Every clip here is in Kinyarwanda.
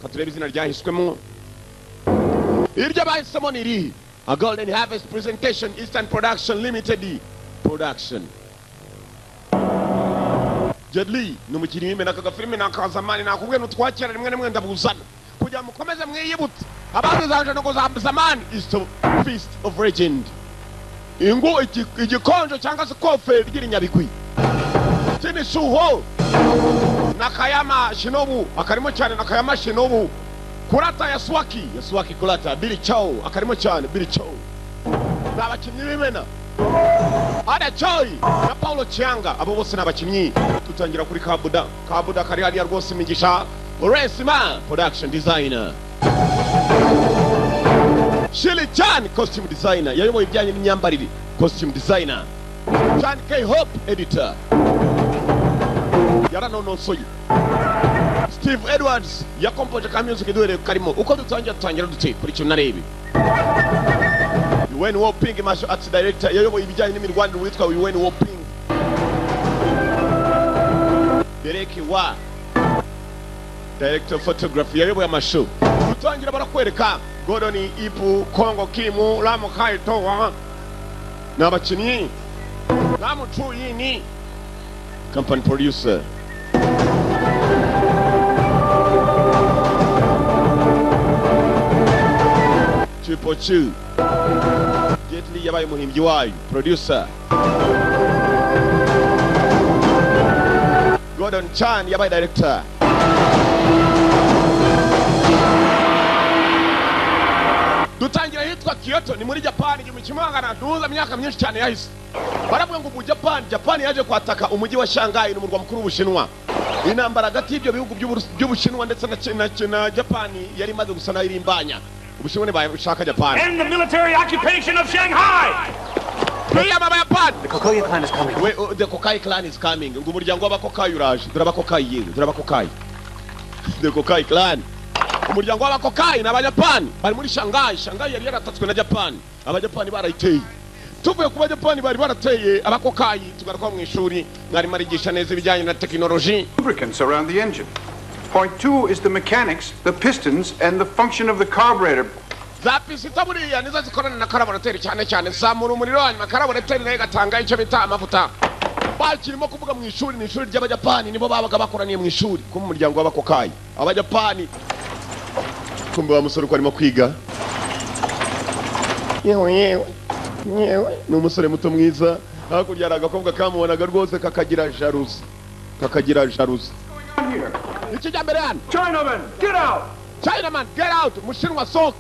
Katurebe izina ryahiswemo. Iryo bahisemo ni irihe? A Golden Harvest Presentation, Eastern Production Limited Production. Jet Li ni umukinnyi w'imena. Aka gafilime ni akazamani, nakubwiye n'utwakira rimwe rimwe ndabuzana kugira mukomeze mwiyibutse abazi za njogo za zamani. Is the Fist of Legend, ingu igikonjo cyangwa se kofe ry'irinyabigwi. Kini Shuho Nakayama Shinobu akarimo cyane, Nakayama Shinobu, Kurata Yasuaki, Yasuaki Kurata, Billy Chow akarimo cyane, Billy Chow ni abakinnyi b'imena. Ada Choi na Paulo Chianga, abo bose ni abakinnyi. Tutangira kuri Kabuda, Kabuda kari hariya rwose. Imigisha Lawrence Ma, production designer. Shirley Chan, costume designer, yayoboye ibijyanye n'imyambarire, costume designer. Chan K Hope, editor, yaranonosoye. Steve Edwards yakompoje ka music duhereye karimo. Uko dutangira, dutangira dute kuri kintu narebe. Yuen Woo-ping, martial arts director, yayoboye ibijyanye n'imirwanire, witwa Yuen Woo-ping. Derek Wa, director of photography, yayoboye amashow. Dutangira barakwereka Gordon Ipu, Kongo Kimu, Lamu Kai Towa ni abakinnyi. Lamu Chu Yini, company producer. Triple Chu, Jet Li yabaye umuhimbyi wayo, producer. Gordon Chan yabaye director. Dutangira hitwa Kyoto, ni muri Japan, 1900, myaka myinshi cyane yahise. Baravuga ngo mu Japan, Japan yaje kwataka umujyi wa Shanghai, ni umurwa mukuru w'Ubushinwa. Intambara hagati y'ibyo bihugu by'Ubushinwa ndetse na Japan yari imaze gusa nayo irimbanya. Ubushinwa ntibashaka Japan. End the military occupation of Shanghai! Kwiyama Abayapani. The Kokoya clan is coming. We, oh, the Kokai clan is coming. Ngo umuryango w'Abakokai uraje. Dore Abakokai yewe, dore Abakokai. The Kokai clan. Umuryango w'Abakokai ni Abajapani. Bari muri Shanghai. Shanghai yari yaratatswe na Japan. Abajapani barayiteye. Tuvuye ku Bajapani bari barateye Abakokai, tugaruka mu ishuri. Mwarimu arigisha neza ibijyanye na tekinoloji. Lubricants around the engine. Point two is the mechanics, the pistons, and the function of the carburetor. Za pisita buriya nizo zikorana na karaburateri cyane cyane, zamura umuriro, hanyuma karaburateri nayo igatanga icyo bita amavuta. Bakirimo kuvuga mu ishuri, ni ishuri ry'Abajapani, nibo babaga bakoraniye mu ishuri ko mu muryango w'Abakokayi, Abajapani. Kumbe wa musore uko arimo kwiga, yewe yewe yewe, ni umusore muto mwiza. Hakurya hari agakobwa kamubonaga rwose kakagira jalousie, kakagira jalousie. On here. Ikijyambere hano. Chinaman, get out! Chinaman, get out! Umushinwa sohoka!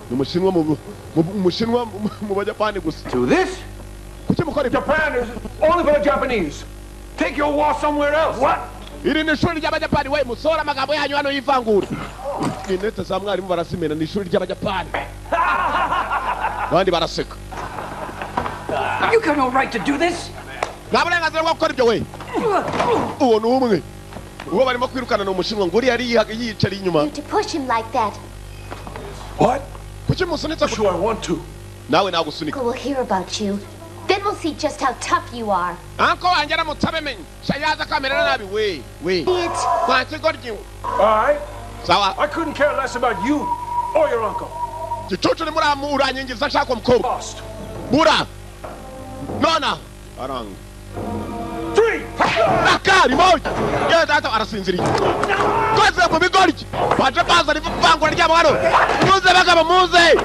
Ni umushinwa umushinwa mu Bajapani gusa. To this? Kuki mukora ibyo? Japan is only for the Japanese. Take your war somewhere else. What? Iri ni ishuri ry'Abajapani we, musora amagambo yanyu hano y'ivangura. Intete za mwarimu barazimena. Ni ishuri ry'Abajapani, abandi baraseka. You got no right to do this. Nta burenganzira bwo gukora ibyo we. Uwo ni umwe uwo barimo kwirukana, ni umushinwa. Ngo uriya yari yiyicariye inyuma. You to push him like that. What? Kuki musunitse? Sure, I want to. Nawe nagusunika. Uncle will hear about you. Then we'll see just how tough you are. Uncle wanjye aramutse abimenye sha, yaza akamerera nabi we we. Idiot. Kwa kigoryi. All right. Sawa. I couldn't care less about you or your uncle. Gicucu ni muramu uranyingiza nshaka umukobwa. Lost. Bura nona aranga. Three. Akari moja yewe data arasinziriye twese mu bigoryi baje bazana ivangura ryabo hano. Muze bagabo, muze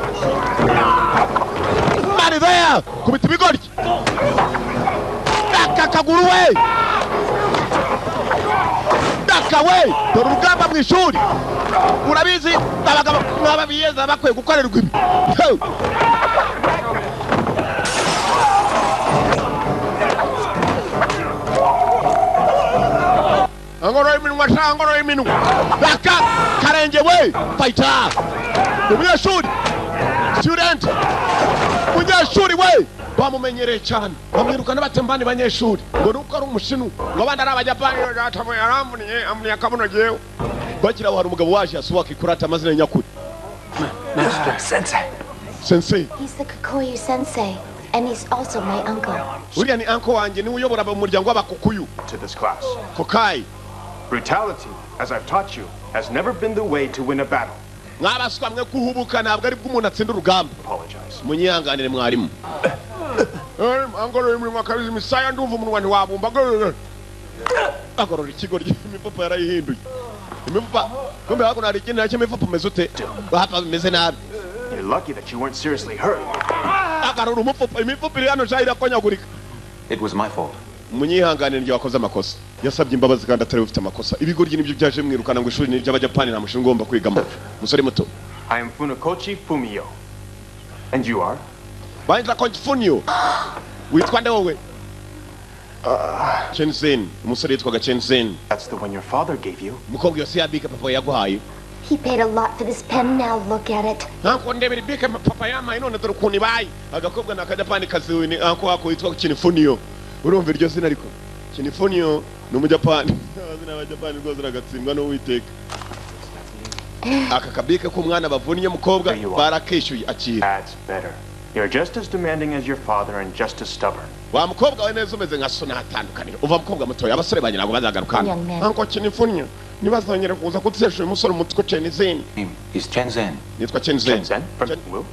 mari there, kubita ibigoryi aka kaguru we, daka we. Dore urugamba mu ishuri, urabizi abagabo nk'aba biyeza bakwiye gukorerwa ibi. Hey! Angoro iminwa sha, angoro iminwa, daka karenge we. Fighter, umunyeshuri, student, umunyeshuri we bamumenyereye cyane, bamwirukana batembani banyeshuri ngo nuko ari umushinwa, ngo abandi ari Abajapani. Data yaramvuniye, amvuniye akabuno jewe. Bakira aho hari umugabo waje, Yasuwaki Kurata, amazina ya nyakuri. Master. Sensei. Sensei. He's the Kikoyu sensei, and he's also my uncle. Uriya ni uncle wanjye, niwe uyobora umuryango w'Abakukuyu. To this class. Kokai. Brutality, as I've taught you, has never been the way to win a battle. Mwabaswa mwe, kuhubuka ntabwo ari bwo umuntu atsinda urugamba. Apologize. Munyihanganire mwarimu. Angorora iminwa kabisa, imisaya, ndumva umunwa ntiwabumba. Agorora ikigo imifupa yarayihinduye imifupa. Kumbe hakuno hari ikindi nacyo. Imifupa umeze ute? Hapa bimeze nabi. You're lucky that you weren't seriously hurt. Agarura umufupa, imifupa iri hano sha irakonyagurika. It was my fault. Munyihanganire, njye wakoze amakosa. Yasabye imbabazi kandi atari ufite amakosa. Ibigoryi nibyo byaje mwirukana ngo ishuri ni iry'Abajapani, nta mushinga ugomba kwigamo, umusore muto. I am Funakoshi Fumio. And you are? Banza Konfunio. Witwa nde wowe? Chen Zhen. Umusore yitwaga Chen Zhen. That's the one your father gave you. Umukobwa, yose yabika papa yaguhaye. He paid a lot for this pen. Now look at it. Ntabwo ndebera ibike papa yampaye, none dore ukuntu ibaye. Agakobwa ni Akajapani kaziwe ni ako wako witwa Kinifunio. Urumva iryo zina? Ariko Kinifunio ni Umujapani. Amazina y'Abajapani rwose aragatsindwa n'Uwiteka. Aka kabike k'umwana bavunnye umukobwa There you are. barakishyuye, akira. That's better. You're just as demanding as your father and just as stubborn. Wa mukobwa we, neza umeze nka so, ntatandukaniro. Uva mukobwa mutoya, abasore banjye ntabwo bazagaruka hano. Young man. Ntabwo Kinifunio ntibazongere kuza kutesha uyu musore umutwe. Chen Zhen. Name is Chen Zhen. Nitwa Chen Zhen. Chen Zhen from Wu?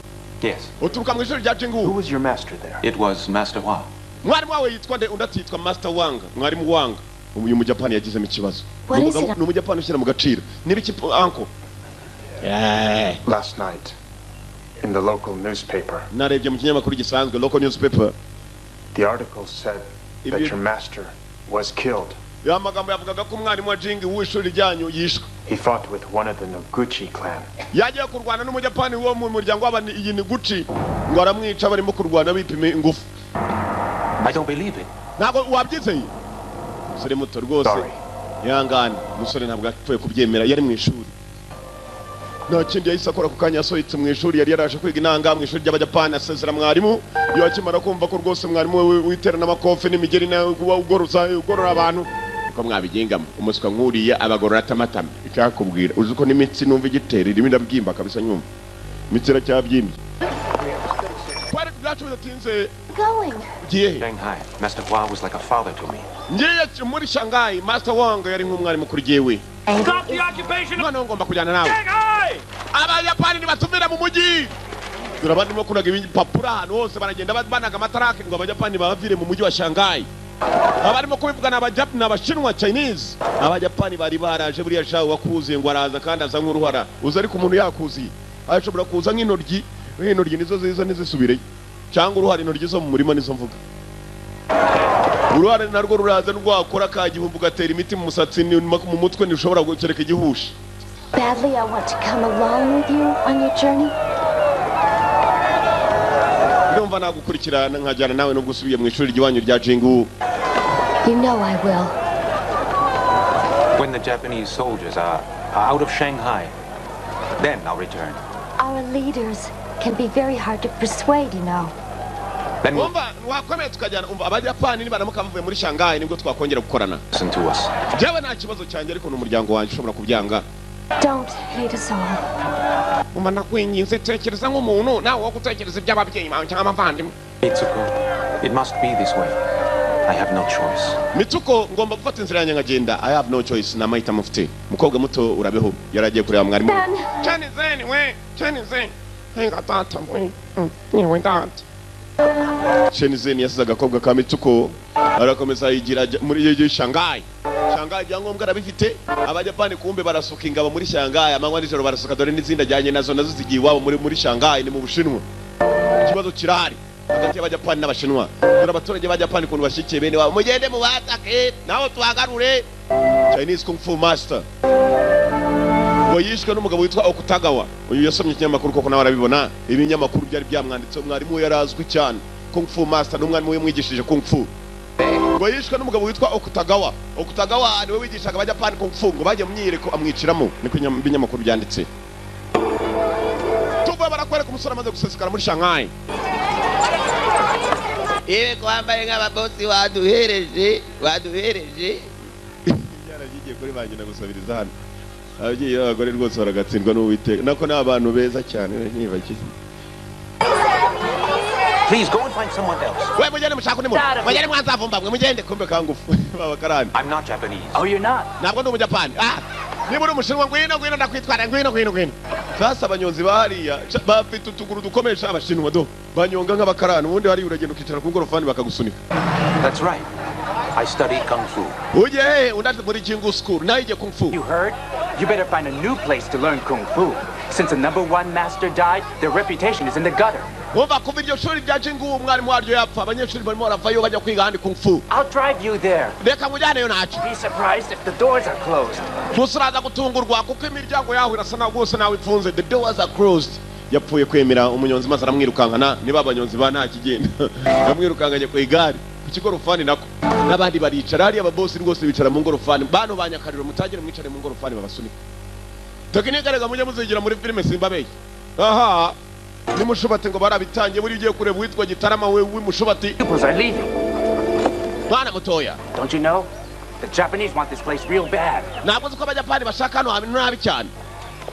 Yes. Uturuka mu ishuri rya Who Jingu? was your master there? It was Master Hua. Mwarimu wawe yitwa nde? Undi atitwa Master Wang, mwarimu Wang. Uyu Mujapani yagizemo ikibazo. What is it? Ni Umujapani ushyira mu gaciro. Niba iki, uncle? Yeah. Last night, in the local newspaper, Narebye mu kinyamakuru gisanzwe, local newspaper. the article said If that you- your master was killed. Ya magambo yavugaga ko umwarimu wa Jingi w'ishuri ryanyu yishwe. He fought with one of the Noguchi clan. Yagiye kurwana n'Umujapani wo mu muryango w'Abayiniguchi, ngo aramwica barimo kurwana bipima ingufu. I don't believe it. Ntabwo wabyizeye, umusore muto rwose. Sorry. Yangane, umusore ntabwo apfuye kubyemera. Yari mu ishuri, nta kindi yahise akora ku kanya. Yasohotse mu ishuri, yari yaraje kwiga inanga mu ishuri ry'Abajapani, asezera mwarimu. Iyo akimara kumva ko rwose mwarimu we witerana amakofe n'imigeri nawe kuba ugoroza ugorora abantu uko mwabigengamo, umuswa nk'uriya abagorora atamatama. Icyakubwira, uzi ko n'imitsi numva igitera irimo irabyimba kabisa, nyumva imitsi iracyabyimbye. Twari byacu bidatinze. Going. Ugiye he? Shanghai. Master Hua was like a father to me. Ngiye muri Shanghai. Master Wang yari nk'umwarimu kuri jyewe. Stop the occupation of Noneho ngomba kujyana nawe. Shanghai! Abayapani nibatumira mu mujyi. Dore abandi barimo kunaga ibipapuro ahantu hose, baragenda banaga amatarake ngo Abajapani babavire mu mujyi wa Shanghai. Abarimo kubivuga ni Abajapani, ni Abashinwa, Chinese. Abajapani bari baraje. Buriya shawe wakuzuye ngo araza kandi aza nk'uruhara uza, ariko umuntu yakuziye ashobora kuza nk'intoryi. Intoryi nizo ziza ntizisubireyo, cyangwa uruhara. Intoryi zo mu murima nizo mvuga. Uruhara narwo ruraza rwakora ka gihumbi, ugatera imiti mu musatsi mu mutwe, ntirushobora gukereka igihushi. Badly, I want to come along with you on your journey. Ndumva nagukurikirana nkajyana nawe nubwo usubiye mu ishuri ry'iwanyu rya Jingu. You know I will. When the Japanese soldiers are out of Shanghai, then I'll return. Our leaders can be very hard to persuade. Then we'll Umva, wakomeye tukajyana. Umva, Abajapani nibaramuka bavuye muri Shanghai nibwo twakongera gukorana. listen to us. Njyewe nta kibazo cyanjye, ariko ni umuryango wanjye ushobora kubyanga. Don't hate us all. Umva, nakwinginze, tekereza nk'umuntu nawe wo gutekereza iby'ababyeyi bawe cyangwa abavandimwe. Mitsuko, it must be this way. I have no choice. Mitsuko, ngomba gufata inzira yanjye nkagenda. I have no choice, ni amahitamo mfite. Umukobwa muto, urabeho. Yari agiye kureba mwarimu. Then, Chen Zhen we, Chen Zhen, henga data we. Niwe data Chen Zhen. Yasize agakobwa ka Mitsuko, arakomeza yigira ajya muri iyo Shanghai. Shanghai ibyangombwa arabifite. Abajapani kumbe barasuka ingabo muri Shanghai amanywa nijoro, barasuka. Dore n'izindi ajyanye nazo, nazo zigiye iwabo muri Shanghai, ni mu Bushinwa. Ikibazo kirahari hagati y'Abajapani n'Abashinwa. Dore abaturage b'Abajapani ukuntu bashyigikiye bene wabo: mugende mubatake naho tuhagarure. Chinese Kung Fu Master ngo yishwe n'umugabo witwa Okutagawa. Uyu yasomye ikinyamakuru koko nawe arabibona, ibinyamakuru byari byamwanditseho. Mwarimu we yari azwi cyane, Kung Fu Master, n'umwarimu we mwigishije Kung Fu. Ngo yishwe n'umugabo witwa Okutagawa. Okutagawa niwe wigishaga Abajapani Kung Fu. Ngo bajya mu myiyereko amwiciramo, niko ibinyamakuru byanditse. Tuvuye, barakwereka umusore amaze gusesekara muri Shanghai. Yewe, ko wambaye nk'ababosi, waduhereje, waduhereje. Byaragiye kuri ba nyina gusabiriza hano. Ababyeyi b'abagore rwose baragatsindwa n'Uwiteka, nako ni abantu beza cyane ntibakize. Please go and find someone else. We mugende mushaka undi muntu. Mugende mwanzavumba mwe mugende kumbe kangufu. Baba karani. I'm not Japanese. Oh, you're not. Ntabwo ndi umujapani. Ah. Niba uri umushinwa ngwino ngwino ndakwitwara ngwino ngwino ngwino. Sasa abanyonzi bahariya bafite utuguru dukomesha abashinwa do. Banyonga nk'abakarani ubundi hari uragenda ukicara ku ngorofani bakagusunika. That's right. I study kung fu. Uje undaje muri Jingu School naige kung fu. You heard? You better find a new place to learn kung fu. Since the #1 master died, their reputation is in the gutter. Wumva kuva iryo shuri rya Jingu umwarimu waryo yapfa abanyeshuri barimo baravayo bajya kwiga ahandi kung fu. I'll drive you there. Reka nkujyaneyo ntacyo. Be surprised if the doors are closed. Gusa uraza gutungurwa kuko imiryango yaho irasa naho rwose nawe ifunze. The doors are closed. Yapfuye kwemera umunyonzi maze aramwirukankana niba abanyonzi ba nta kigenda. Yamwirukankanye ku igare ku kigorofani nako. N'abandi baricara hariya ababosi rwose bicara mu ngorofani. Bano ba Nyakariro mutagire mwicare mu ngorofani babasunika. Tekinike rega mujye muzigira muri filime simbabeye. Aha. Nimushobati ngo barabitangiye buri ugiye kureba witwa Gitarama we w'imushobati. Pupils are leaving. Mwana mutoya. Don't you know? The Japanese want this place real bad. Ntabwo uzi ko abajapani bashaka hano hantu nabi cyane.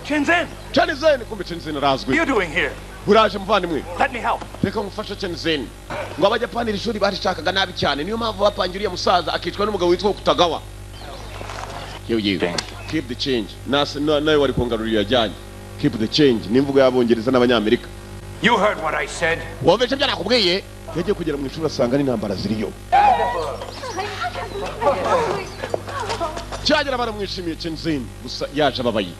Chen Zhen. Chen Zhen kumbe Chen Zhen arazwi. What are you doing here? Uraje muvandimwe. Let me help. Reka ngufashe Chen Zhen. Ngo abajapani iri shuri barishakaga nabi cyane niyo mpamvu bapangira uriya musaza akicwa n'umugabo witwa Kutagawa. Yewe. Keep the change. Nawe wari kongarurira yajyanye. Keep the change. Nimvugo y'abongereza n'abanyamerika. You heard what I said. Wumvise ibyo nakubwiye? Yagiye kugera mu ishuri asanga n'intambara ziriyo. Cyagera baramwishimiye Chen Zhen gusa yaje ababaye.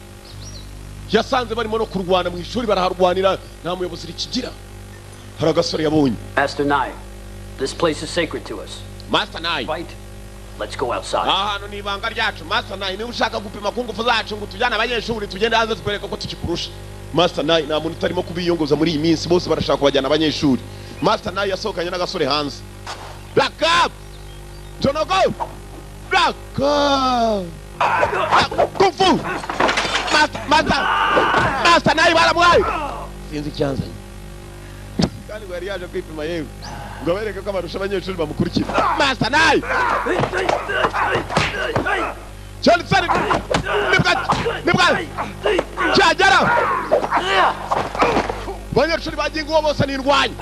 Yasanze barimo no kurwana mu ishuri baraharwanira nta muyobozi rikigira. Hari agasore yabonye. Master Nai, this place is sacred to us. Master Nai. Fight. Let's go outside. Ahantu ni ibanga ryacu Master Nai niba ushaka gupima ku ngufu zacu ngo tujyane abanyeshuri tugende hanze twereka ko tukikurusha. Master Nai nta muntu utarimo kubiyongoza muri iyi minsi bose barashaka kubajyana abanyeshuri. Master Nai yasohokanye n'agasore hanze. Black up! Tonogo! Black up! Kung fu! Master! Master Nai baramwaye! Sinzi icyanzanye. Kandi ngo yari yaje kwipima yewe. Ngo abereke ko abarusha abanyeshuri bamukurikira. Master Nai! Chen Zhen! Nibwa! Cyagera! Abanyeshuri bagingo uwo bose nirwanya.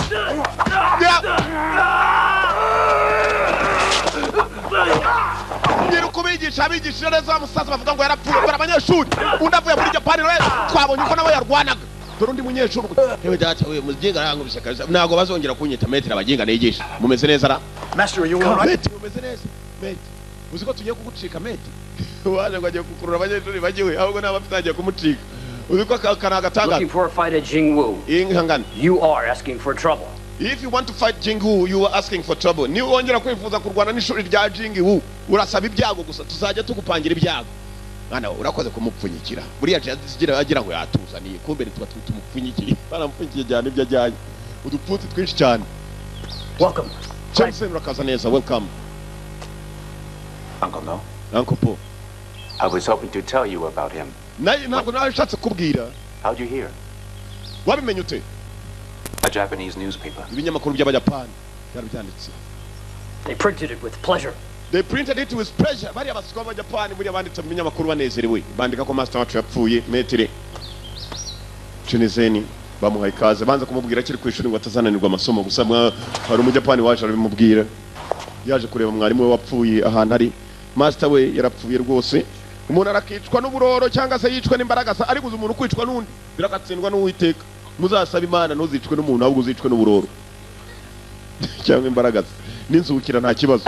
Nyirukubigisha abigisha neza wa musaza bavuga ngo yarapfuye kubera abanyeshuri. Undi avuye muri Japan rero twabonye uko nawe yarwanaga. Dore undi munyeshuri. Yewe data we muginga arangubise kabisa. Ntabwo bazongera kunyita metero abaginga nigisha. Mumeze neza ra? Master, are you all right? Mete mumeze neza. Mete. Uzi ko tugiye kugucika mete. Waje ngo agiye kukurura abanyeshuri bagiwe ahubwo naba agiye kumucika. Uzi ko kana gatanga. Looking for a fight at Jingwu. Ingangana. You are asking for trouble. If you want to fight Jingwu, you are asking for trouble. Ni wongera kwifuza kurwana n'ishuri rya Jingwu, urasaba ibyago gusa tuzajya tugupangira ibyago. Mwana urakoze kumupfunyikira. Buriya agira agira ngo yatuzaniye kumbe nitwa tumupfunyikiye. Baramupfunyikiye cyane ibyo ajyanye. Udupfutsi twinshi cyane. Welcome. Chen Zhen urakaza neza. Welcome. Uncle No. Uncle Po. I was hoping to tell you about him. Ntabwo nashatse kubwira. How'd you hear? Wabimenye ute? A Japanese newspaper. Ibinyamakuru by'Abayapani byari byanditse. They printed it with pleasure. They printed it with pleasure. Bari abaswa b'Abayapani buriya banditse mu binyamakuru banezerewe. Bandika ko master wacu yapfuye metere. Chen Zhen bamuhaye ikaze banza kumubwira akiri ku ishuri ngo atazananirwa amasomo gusa hari umujapani waje arabimubwira. Yaje kureba mwarimu we wapfuye ahantu ari. Master we yarapfuye rwose. Umuntu arakicwa n'uburoro cyangwa se yicwa n'imbaraga ariko umuntu kwicwa n'undi birakatsindwa n'Uwiteka. Muzasaba Imana ntuzicwe n'umuntu ahubwo uzicwe n'uburoro cyangwa imbaraga n'inzukira nta kibazo.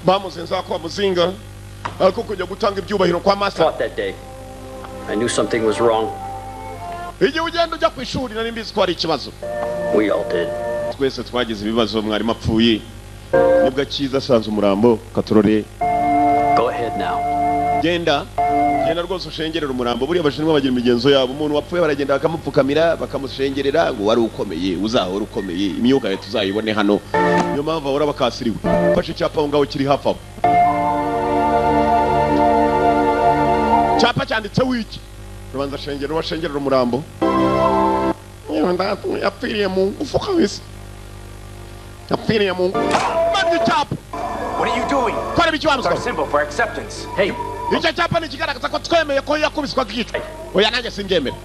Bamuzenza ko bamuzinga ariko kujya gutanga ibyubahiro kwa master. That day I knew something was wrong. Igihe ugenda ujya ku ishuri nari mbizi ko hari ikibazo. We all did. Twese twagize ibibazo mwarimu apfuye. Nibwo akiza asanze umurambo katorore. Go ahead now. Genda genda rwose ushengerera umurambo. Buriya abashinwa bagira imigenzo yabo, umuntu wapfuye baragenda bakamupfukamira bakamushengerera ngo wari ukomeye uzahora ukomeye imyuka ye tuzayibone hano. Niyo mpamvu bahora bakasiriwe. Fashe icyapa aho ngaho kiri hafi aho. Cyapa cyanditseho iki? Rubanza shengera washengerera umurambo. Yapfiriye mu ngufu kabisa. Yapfiriye mu ngufu. Icyapa. What are you doing? Kora ibiki wa muswa? It's our symbol for acceptance. Hey. Icyo cyapa ni ikigaragaza ko twemeye ko yakubiswa akicwa. Oya nanjye simbyemera.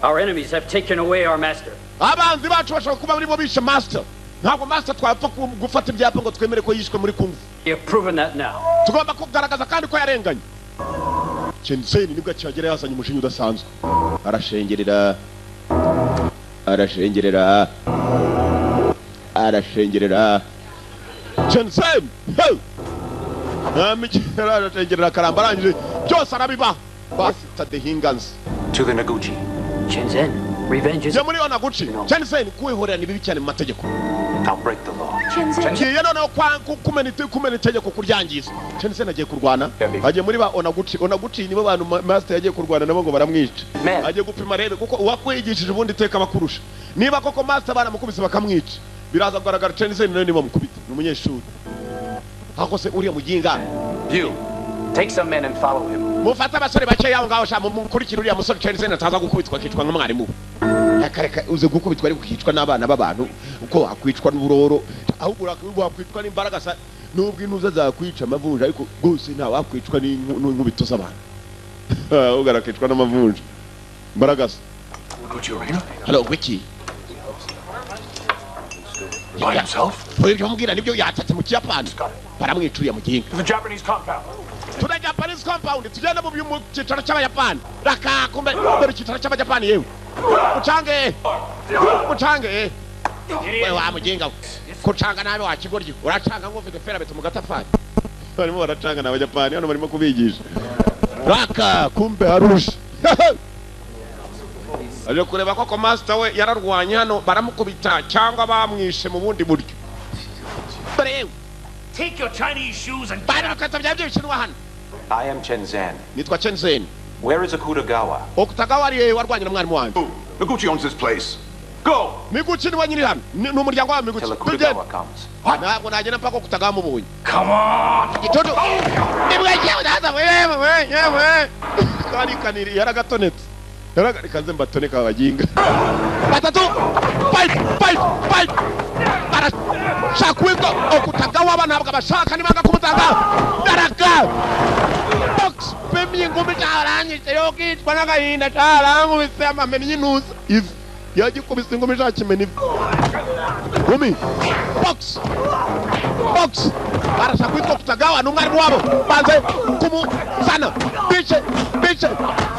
Our enemies have taken away our master. Abanzi bacu bashobora kuba barimo bishe master. Ntabwo master twapfa gufata ibyapa ngo twemere ko yishwe muri kung fu. You have proven that now. Tugomba kugaragaza kandi ko yarenganye. Chen Zhen nibwo akihagera yazanye umujinya udasanzwe. Arashengerera, arashengerera, arashengerera. Chen Zhen, hey! Arashengerera karamba arangije byose arabiba. Basta de hingans. To the Noguchi. Chen Zhen, revenge is Jya muri Onaguchi. Chen Zhen, kwihorera ni bibi cyane mu mategeko. I'll break the law. Ngiye noneho kumena itegeko kuryangiza. Chen Zhen agiye kurwana, agiye muri ba Onaguchi. Onaguchi nibo bantu master yagiye kurwana nabo ngo baramwica. Agiye gupima rebe kuko uwakwigishije ubundi iteka abakurusha. Niba koko master baramukubise bakamwica, biraza kugaragara Chen Zhen nawe niba mukubita. Ni umunyeshuri. Hako se uriya muginga. You take some men and follow him. Mufate abasore bake yaho ngaho sha mukurikire uriya musore Chen Zhen ataza gukubitwa akicwa nk'umwarimu. Akareka uze gukubitwa ariko ukicwa n'abana b'abantu uko wakwicwa n'uburoro ahubwo wakwicwa n'imbaraga sa nubwo intuza zakwica amavunja ariko rwose nta wakwicwa n'inkubito z'abantu. Ahubwo arakicwa n'amavunja. Imbaraga sa. Hello, wiki. By himself? Ibyo mubwira nibyo yatatse mu Kiyapani. Baramwica uriya muginga. The Japanese compound. To the Japanese compound. Tugenda mu cyicaro cy'Abayapani. Raka kumbe dore icyicaro cy'Abayapani yewe. Mucange. Mucange. We wa muginga we. Kucanga nabi wa kigoryi. Uracanga nk'ufite ferabeto mu gatafari. Barimo baracanga n'Abayapani hano barimo kubigisha. Raka kumbe harusha. Aje kureba koko master we yararwanye hano baramukubita cyangwa bamwishe mu bundi buryo. Dore yewe. Take your Chinese shoes and Barakata bya by'ibishinwa hano. I am Chen Zhen. Nitwa Chen Zhen. Where is Akutagawa? Okutagawa ari warwanye na mwarimu wanjye. Noguchi owns this place. Go! Miguchi niwe nyiri hano. Ni umuryango wa Miguchi. Till Akutagawa comes. Ntabwo nagenda mpaka Okutagawa mubonye. Come on! Gitondo. Nibwo yewe ndaza wewe yewe. Kari kaniri yaragatonetse. Yaragakanze mbatoneka abaginga. Batatu. Fight fight fight. Barashaka uwitwa Okutagawa aba ntabwo abashaka nibanga kumutanga. Daraka. Box pemye ingumi cyarangije yo kwicwa n'agahinda cyarankubise amamenye intuza. Ivi. Yagikubise ingumi ishakimena ivi. Gumi. Box. Box. Barashaka uwitwa Okutagawa ni umwarimu wabo. Banze kumuzana. Bice bice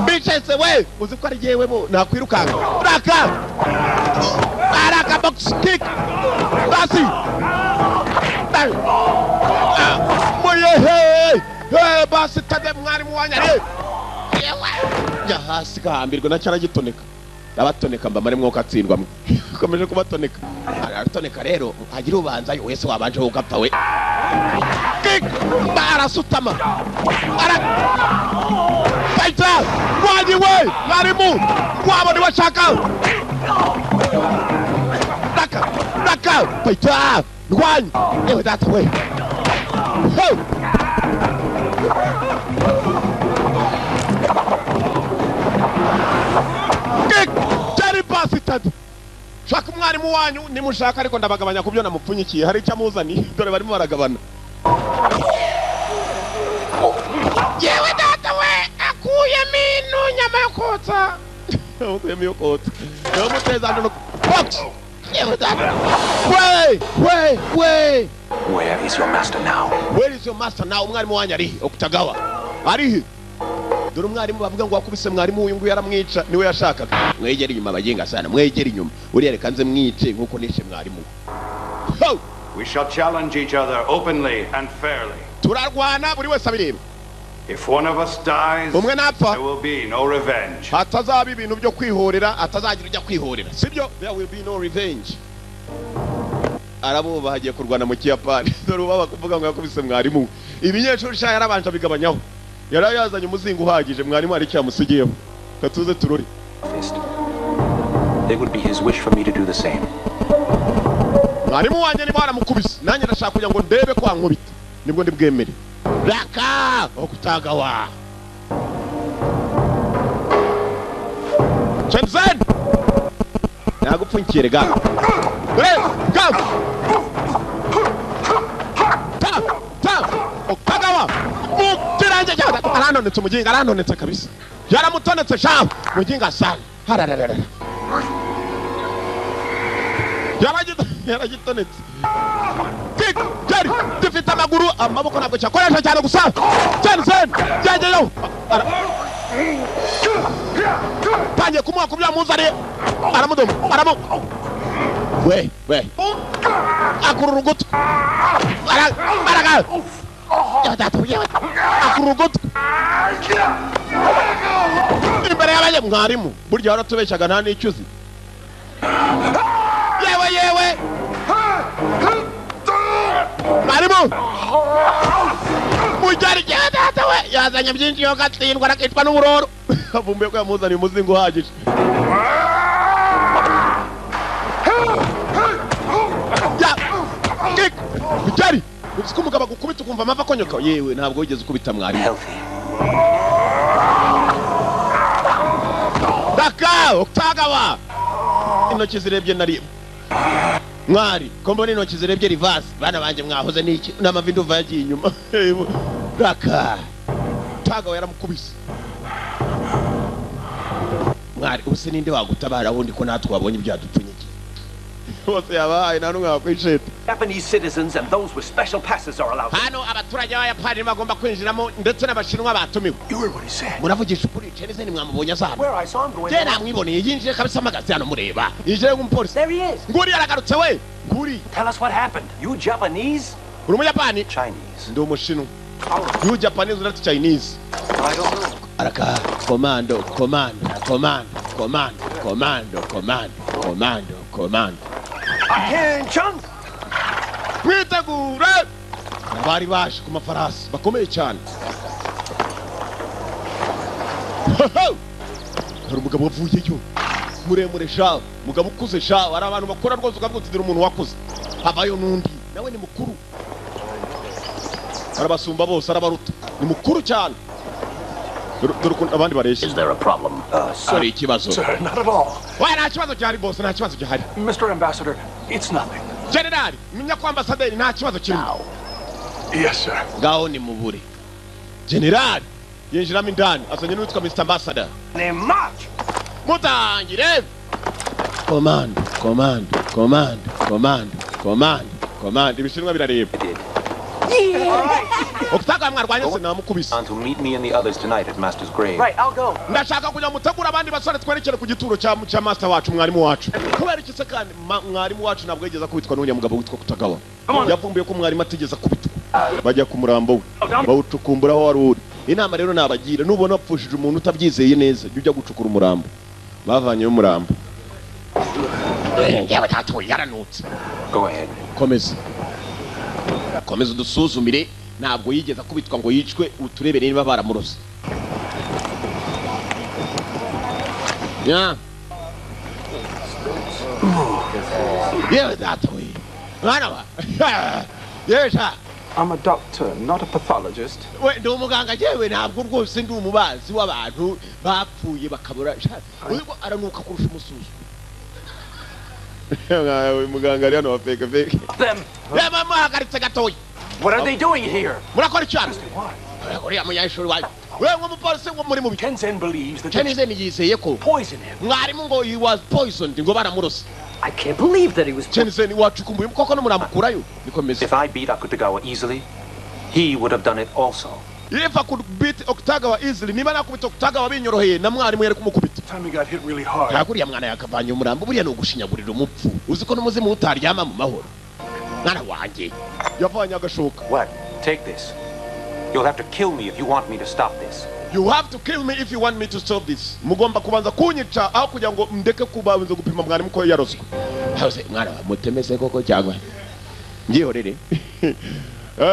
bice se we. Uzi ko ari yewe bo nakwirukanga. Raka. Araka box kick. Basi. Muyehe. Hey, basi tade mwarimu wanyare. Yewe. Ya hasi gahambirwa na cyaragitoneka. Abatoneka mba mare mwuka atsindwa mwe. Komeje kubatoneka. Aratoneka rero agira ubanza wese wabanje ugapfa we. Kick. Barasutama. Ara. Fighter. Mwani we. Mwarimu. Wabo ni washaka. Raka. Raka. Fighter. Rwany. Yewe data we. Ho. Kick. Jerry Bastard. Shaka umwarimu wanyu nimushaka ariko ndabagabanya kubyo namupfunyikiye hari icyo amuzaniye dore barimo baragabana. Yewe data we akuyemo ino nyama yo kotsa. Akuyemo iyo kotsa. Yamuteza no box. Yewe data. We we we. Where is your master now? Where is your master now? Umwarimu wanyu ari Okutagawa. Ari dore umwarimu bavuga ngo wakubise mwarimu uyu nguyu yaramwica niwe yashakaga. Mwegere inyuma abaginga sana, mwegere inyuma. Uriya reka nze mwice nkuko nishe mwarimu. We shall challenge each other openly and fairly. Turarwana buri wese abireba. If one of us dies, umwe napfa, there will be no revenge. Hatazaba ibintu byo kwihorera, atazagira ujya kwihorera. Sibyo? There will be no revenge. Arabo bahagiye kurwana mu Kiyapani. Dore ubaba kuvuga ngo yakubise mwarimu. Ibinyeshuri sha yarabanje bigabanyaho. Yari yazanye umuzingo uhagije mwarimu ari cyamusigiyeho. Katuze turore. It would be his wish for me to do the same. Mwarimu wanjye niba waramukubise, nanjye ndashaka kugira ngo ndebe ko ankubita. Nibwo ndibwemere. Raka Okutagawa. Chen Zhen. Nagupfunyikiye ga. Go. Ta ta Okutagawa. Mukirange cyane aranonetse umuginga aranonetse kabisa. Yaramutonetse sha muginga sana. Harararara, yaragitonetse. Kick Jerry gifite amaguru, amaboko ntabwo cyakoresha cyane gusa. Chen Zhen yageyeho, tangiye kumuha ku byo yamuzaniye, aramudoma, aramu we we akurura ugutwi, araga akurura ugutwi imbere y'abanye. Mwarimu burya waratubeshyaga, nta n'icyo uzi. Yewe yewe, mwarimu mujyari data we yazanye byinshi, yo gatsindwa arakicwa n'uburoro. Avumbuye ko yamuzaniye umuzingo uhagije. Ya kick mujyari, uzi ko umugabo agukubita ukumva amava akonyoka. Yewe, ntabwo wigeze ukubita mwarimu. Daka Oktagawa, intoki zirebye nari mwari ko mbona intoki zirebye reverse. Bana banjye, mwahoze n'iki n'amavi nduva yagiye inyuma. Daka Tagawa yaramukubise. Mwari, ubuse ninde wagutabara wundi ko natwe wabonye ibyadupfunyikiye bose yabahaye, nta n'umwe wakwisheta. Japanese citizens and those with special passes are allowed. Hano abaturage b'Abayapani bagomba kwinjiramo, ndetse n'Abashinwa batumiwe. You heard what he said. Muravugisha ukuri, Chen Zhen mwamubonye azana? Where I saw him going. Je namwiboneye yinjiye kabisa, amagaze hano mureba, yinjiye nk'umupolisi. There he is. Nguri yaragarutse we, nguri. Tell us what happened. You Japanese? Uri Umuyapani? Chinese. Ndi Umushinwa. You Japanese, not Chinese. I don't know. Araka komando komando komando komando komando komando komando komando. Attention! Mwitegure, bari baje ku mafarasi bakomeye cyane. Hari umugabo wavuyeyo muremure sha, umugabo ukuze sha. Hari abantu bakora rwose ukavuga uti dore umuntu wakuze. Havayo n'undi nawe ni mukuru, arabasumba bose, arabaruta, ni mukuru cyane. Dore ukuntu abandi bareshya. Is there a problem? Hari ikibazo? Sir, not at all. We, nta kibazo gihari bose, nta kibazo gihari. Mr. Ambassador, it's nothing. Generali, menya ko ambasaderi, nta kibazo kirimo. Yes, sir. Ngaho ni mubure. Generali yinjiramo indani, azanye n'uwitwa Mr Ambassador. Name march! Mutangire komando komando komando komando komando komando. Ibishinwa birareba. Okutaka mwarwanye se namukubise. On to meet me and the others tonight at Master's grave. Right, I'll go. Ndashaka kujya mutegura abandi basore, twerekere ku gituro cya master wacu, mwarimu wacu. Kubera iki se kandi mwarimu wacu ntabwo yigeze akubitwa n'uriya mugabo witwa Kutagawa? Yavumbuye ko mwarimu atigeze akubitwa, bajya ku murambo we bawucukumbura aho wari uri. Inama rero nabagira, nubona wapfushije umuntu utabyizeye neza, jya ujya gucukura umurambo. Bavanyeyo umurambo. Yewe tatuye, yaranutse. Go ahead. Komeza, komeza udusuzumire. Ntabwo yigeze akubitwa ngo yicwe, uturebere niba baramurose ya. Yewe data we, mwana wa yewe sha. I'm a doctor, not a pathologist. We, ndi umuganga yewe, ntabwo rwose ndi umubazi w'abantu bapfuye bakabura sha. Uzi ko aranuka kurusha umususu? Uyu muganga ari hano wa fake fake. Them. Reba, muhagaritse gatoya. What are they doing here? Murakora icyo? Uriya munyeshuri wawe we, nk'umupolisi ngo muri mu Chen Zhen believes that Chen Zhen yizeye ko poison him. Mwarimu ngo he was poisoned, ngo baramurose. I can't believe that he was. Chen Zhen wacukumbuye koko n'umuramukurayo nikomeze. If I beat Akutagawa easily, he would have done it also. If I could beat Oktagawa easily, niba nakubita Oktagawa binyoroheye, na mwarimu yari kumukubita. Time he got hit really hard. Ntabwo uriya mwana yakavanye umurambo. Buriya ni ugushinyagurira umupfu. Uzi ko n'umuzimu utaryama mu mahoro? Mwana wanjye yavanye agashoka. What? Take this. You'll have to kill me if you want me to stop this. You have to kill me if you want me to stop this. Mugomba kubanza kunyica aho kugira ngo ndeke kubanza gupima mwarimu ko yarozwe. Hose mwana wa mutemese koko cyangwa ngihorere?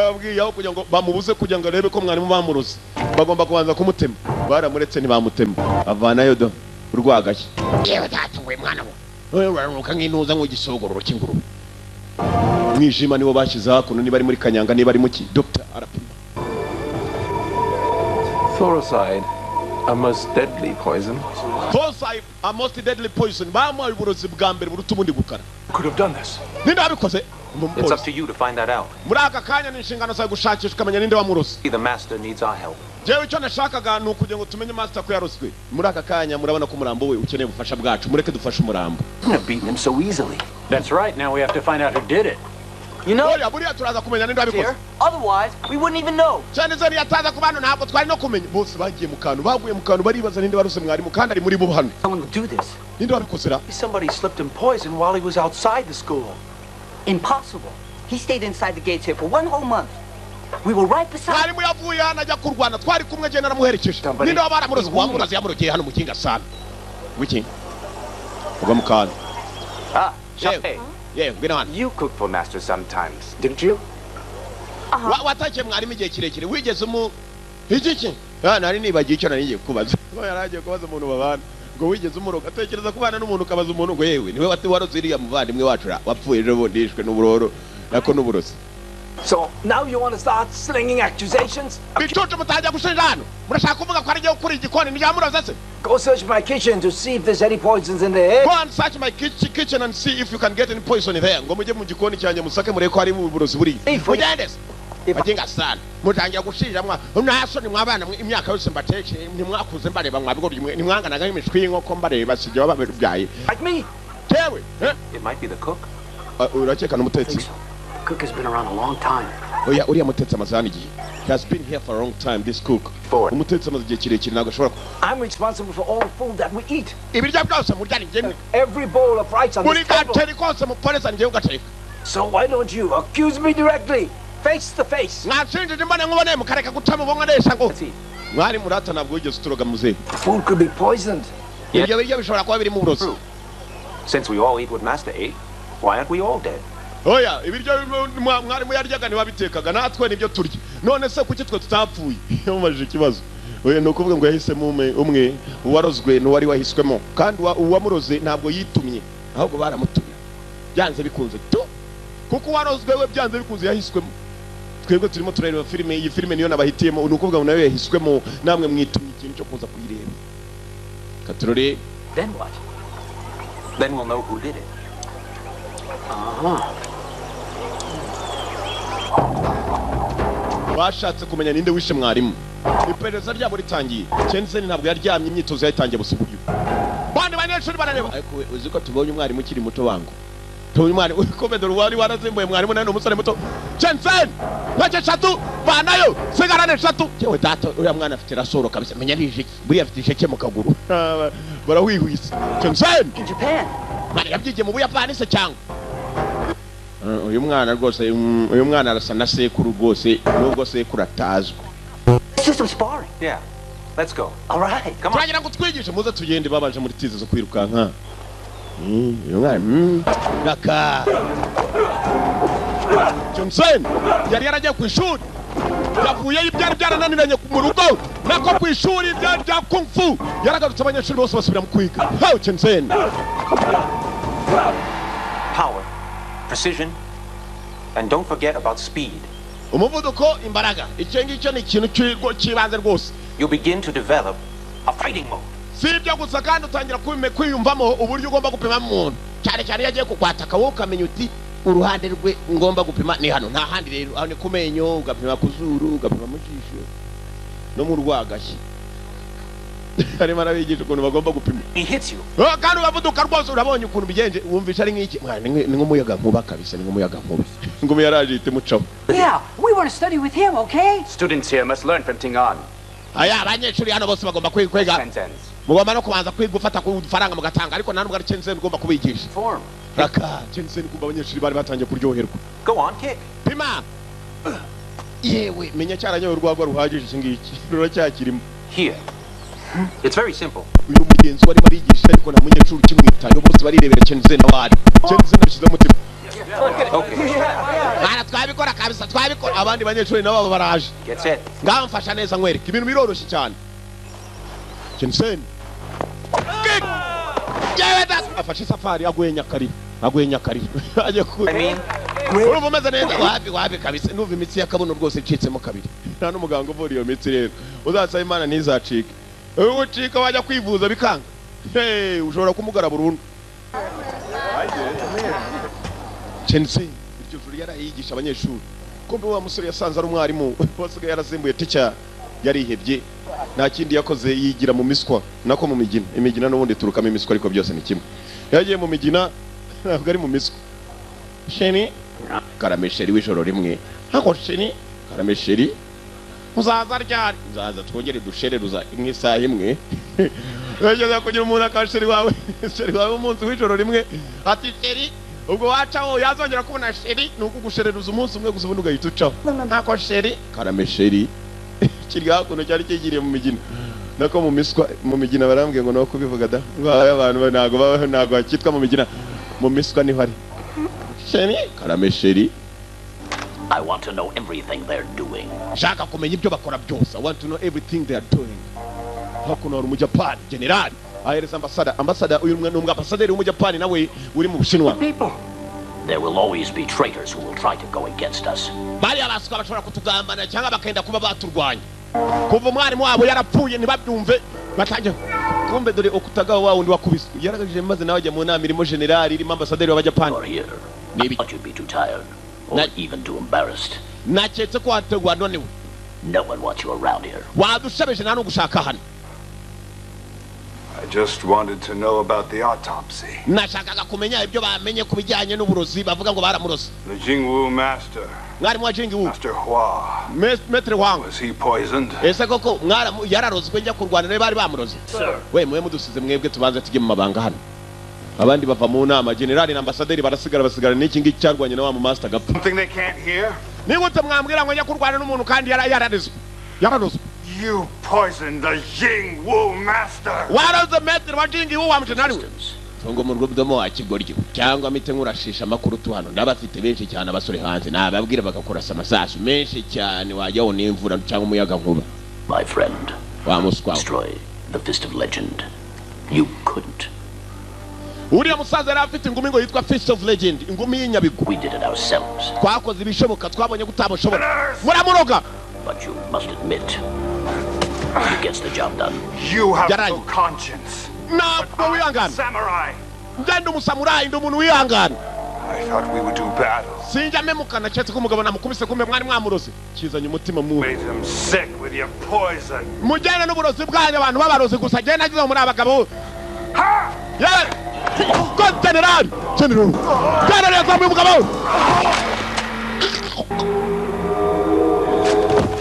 Abwiye aho kugira ngo bamubuze kugira ngo arebe ko mwarimu bamuroze, bagomba kubanza kumutema. Baramuretse ntibamutema, avanayo do urwagashya. Yewe data we, mwana we, uraruka nk'intuza, nk'igisogororo cy'ingurube. Umwijima niwo bashyize hakuno, niba ari muri kanyanga, niba ari muki. Dr arapima. Thoracide, a most deadly poison. Forsyth, a most deadly poison. Bamuhaye uburozi bwa mbere buruta ubundi gukara. Could have done this. Ninde wabikoze? It's up to you to find that out. Muri aka kanya ni inshingano zawe gushakisha ukamenya ninde wamurose. The master needs our help. Jewe icyo nashakaga ni ukugira ngo tumenye master ko yaroswe. Muri aka kanya murabona ko umurambo we ukeneye ubufasha bwacu, mureke dufashe umurambo. Have beaten him so easily. That's right. Now we have to find out who did it. You know, oya buriya turaza kumenya ninde wabikoze. Otherwise, we wouldn't even know. Cyane zari yataza ku bantu ntabwo twari no kumenya. Bose bagiye mu kantu, baguye mu kantu baribaza ninde warose mwarimu kandi ari muri bo hano. Someone would do this. Ninde wabikoze ra? Somebody slipped him poison while he was outside the school. Impossible. He stayed inside the gates here for 1 whole month. We were right beside. Mwarimu yavuye hano ajya kurwana, twari kumwe je naramuherekeje. Ninde wabaramuroze? Wamuroze yamurogeye hano mu kinga sana. Wiki? Uga mu kantu. Ah, Shapei. Yeah, ngwino hano. You cooked for master sometimes, didn't you? Watakiye mwarimu igihe kirekire, wigeze umu iki? Ah, nari nibagiye icyo nari ngiye kubaza. Ngo yaragiye kubaza umuntu babana. Ngo wigeze umuroga, atekereza kubana n'umuntu ukabaza umuntu ngo yewe niwe waroze iriya muvandimwe wacu wapfuye ejo bundi yishwe n'uburoro nako n'uburozi. So now you want to start slinging accusations? Bicucu mutangiye gushinja hano. Murashaka kuvuga ko ari jye ukuri igikoni niryamuroze se? Go search my kitchen to see if there's any poisons in there. Go and search my kitchen and see if you can get any poison there. Ngo mujye mu gikoni cyanjye musake murebe ko hari uburozi buri. Mugende se. Bagenga sana. Mutangiye gushinja mwa nta soni mwabana imyaka yose mbatekeye ntimwakuze mbareba mwabigoryi mwe nimwanganaga imishwi y'inkoko mbareba sijye bababyaye. Like me? Tewe. It might be the cook. Urakeka n'umutetsi. Cook has been around a long time. Oya uriya mutetsi amaze hano igihe. He has been here for a long time, this cook. Umutetsi amaze igihe kirekire ntabwo ashobora. I'm responsible for all the food that we eat. Ibiryo byose murya ni njye. Every bowl of rice on this table. Buri gaceri kose muporeza njye ugateka. So why don't you accuse me directly? Face to face. Mwashinjije mbone nkubone mukareka guca mu bongo ndesha ngo. Mwari murata ntabwo wigeze uturoga muzehe. Food could be poisoned. Ibyo biryo bishobora kuba birimo uburozi. Since we all eat what master ate, why aren't we all dead? Oya ibiryo mwarimu yaryaga ntiwabitekaga natwe nibyo turya. None se kuki twe tutapfuye? Yamubajije ikibazo. Oya ni ukuvuga ngo yahisemo umwe uwarozwe n'uwari wahiswemo, kandi uwamuroze ntabwo yitumye ahubwo baramutumye. Byanze bikunze tu kuko uwarozwe we byanze bikunze yahiswemo. Twebwe turimo turareba filime, iyi filime niyo nabahitiyemo, ni ukuvuga ngo nayo yahiswemo, namwe mwitumye ikintu cyo kuza kuyireba. Katurore. Then what? Then we'll know who did it. Bashatse kumenya ninde wishe mwarimu. Iperereza ryabo ritangiye. Chensen ntabwo yaryamye, imyitozo yayitangiye busa uburyo. Bandi banyeshuri barareba. Ariko uzi ko tubonye umwarimu ukiri muto wangu. Tubonye umwarimu ukomedoro wari warazimbuye mwarimu nawe umusore muto. Chensen! Ntoki eshatu vanayo sigarane eshatu. Yewe data uriya mwana afite rasoro kabisa, menya ari ijeki. Buriya afite ijeke mu kaguru. Barahwihwisa. Chensen! In Japan. Mwana yabyigiye mu Buyapani se cyangwa? Uyu mwana rwose, uyu mwana arasa na sekuru rwose, nubwo sekuru atazwi. Let's do some sparring. Yeah. Let's go. All right. Come on. Turagira ngo twigishe muze tugende babanje muri tize zo kwirukanka. Uyu mwana naka. Johnson yari yaragiye ku ishuri. Yavuye ibyari byarananiranye mu rugo nako ku ishuri bya kung fu. Yaragarutse abanyeshuri bose basubira mu kwiga. How Johnson. Power, precision, and don't forget about speed. Umuvuduko, imbaraga. Icyo ngicyo ni ikintu cy'ibanze rwose. You begin to develop a fighting mode. Si ibyo gusa kandi utangira kwiyumvamo uburyo ugomba gupima umuntu. Cyane cyane iyo agiye kukwataka wowe ukamenya uti uruhande rwe ngomba gupima ni hano, nta handi rero. Aho ni ku menyo, ugapima ku zuru, ugapima mu jisho no mu rwagashyi. Arimo arabigisha ukuntu bagomba gupima. He hits you. Kandi uravuduka rwose, urabonye ukuntu bigenje, wumvisha ari nk'iki. Mwana ni nk'umuyaga nkuba kabisa, ni nk'umuyaga nkuba. Ngumi yaraje ihita imucaho. Yeah, we want to study with him, okay? Students here must learn from Tingan. Aya abanyeshuri hano bose bagomba kwiga. Mugomba no kubanza kwiga gufata ku faranga mugatanga, ariko nta nubwo ari Chensen ugomba kubigisha. Form. Raka Chensen kumva abanyeshuri bari batangiye kuryoherwa. Go on, kick. Pima. Yewe menya cyaranyoye urwagwa ruhagije iki ngiki. Ruracyakirimo. Here. It's very simple. Uyu mugenzi wari barigisha ariko nta munyeshuri ukimwitayeho, bose barirebera Chensen awari. Chensen abishyize umutima. Okay. Mwana twabikora kabisa, twabikora. Abandi banyeshuri nabo baraje. Get set. Ngaho mfasha neza nkwereke ibintu biroroshye cyane. Chensen. Kick. Yewe data afashe safari aguye nyakarira. Aguye nyakarira. Aje ku. I mean, Urumva umeze neza wapi wapi kabisa, numva imitsi y'akabuno rwose icitsemo kabiri. Nta n'umuganga uvura iyo mitsi rero. Uzasaba Imana ntizacike. Ucika wajya kwivuza bikanga. Hey, ushobora kumugara burundu. Chensen iryo joro Yarayigisha abanyeshuri. Kumbe wa musore yasanze ari umwarimu wasigaye yarasimbuye teacher, yarihebye, nta kindi yakoze, yigira mu miswa, nako mu migina. Imigina n'ubundi iturukamo imiswa, ariko byose ni kimwe. Yagiye mu migina, ntabwo ari mu miswa. Chéri, karame chéri, w'ijoro rimwe. Hako chéri, karame chéri, uzaza ryari? Nzaza twongere dushereruza nk'isaha imwe. Wegeza kugira umuntu akasheri wawe, chéri wawe umunsi w'ijoro rimwe, ati chéri, ubwo wacaho yazongera kubona chéri ni ukugushereruza umunsi umwe gusa, ubundi ugahita ucaho. Ntako chéri, karame chéri. Kiri hakuno cyari kigiriye mu migina, nako mu miswa, mu migina. Barambwiye ngo no kubivuga da, ngo abantu ntago babaho, ntago hakitwa mu migina, mu miswa niho ari. Chéri, karame chéri. I want to know everything they're doing. Nshaka kumenya ibyo bakora byose. I want to know everything they are doing. Hakuno hari Umujapani generali ahereza ambasada. Ambasada, uyu ni umwambasaderi w'Umujapani nawe uri mu Bushinwa. People. There will always be traitors who will try to go against us. Bariya baswa bashobora kutugambana cyangwa bakenda kuba baturwanya. Kuva umwarimu wabo yarapfuye ntibabyumve, batangiye. Kumbe dore Okutagawa, wa wundi wakubiswe, yaragajije maze nawe ajya mu nama irimo generali, irimo ambasaderi w'Abajapani. Or here. Nibi. But you'd be too tired. Or even too embarrassed. Naketse ko wategwa nonewe. No one wants you around here. Wadushabeje, nta n'ugushaka hano. I just wanted to know about the autopsy. Nashakaga kumenya ibyo bamenye ku bijyanye n'uburozi bavuga ngo baramuroze. The Jingwu master, Mwarimu wa Jingi Wu. Master Hua, Maître Hwang. was he poisoned? Ese koko mwaramu yararozwe? Njya kurwana nawe bari bamuroze? Sir. We mwe mudusize mwebwe, tubanze tujye mu mabanga hano. Abandi bava mu nama, generali na ambasaderi barasigara, basigara n'iki ngiki cyarwanye na wa mu master gapfa. Something they can't hear? Nigute mwambwira ngo njya kurwana n'umuntu kandi yararezwe, yararozwe? You poisoned the Jingwu master! Waroze maître wa Jingi Wu, wa mujenali we. Tungo mu rudomo wa kigoryi, cyangwa mite nkurashisha amakuru tu. Hano ndabafite benshi cyane abasore hanze, nababwira bagakurasa amasasu menshi cyane, wajyaho n'imvura cyangwa umuyaga nkuba. My friend, Wa muswa we. destroy the Fist of Legend. You couldn't. Uriya musaza yari afite ingumi ngo yitwa Fist of Legend, ingumi y'inyabigwi. We did it ourselves. Twakoze ibishoboka, twabonye ko utamushobora, muramuroga. But you must admit, he gets the job done. You have Yarangiye. no conscience. Ntabwo wihangana. Samurai! Ngenda umusamurayi, ndi umuntu wihangana. I thought we would do battle. Sinjya memukana keretse ko umugabo namukubise. Kumbe mwari mwamuroze, kizanye umutima mubi. Made him sick with your poison. Mujyane n'uburozi bwanyu, abantu b'abarozi gusa. Genda nagize ngo muri abagabo. Yewe ko generali, generali, generali yazamuye umugabo.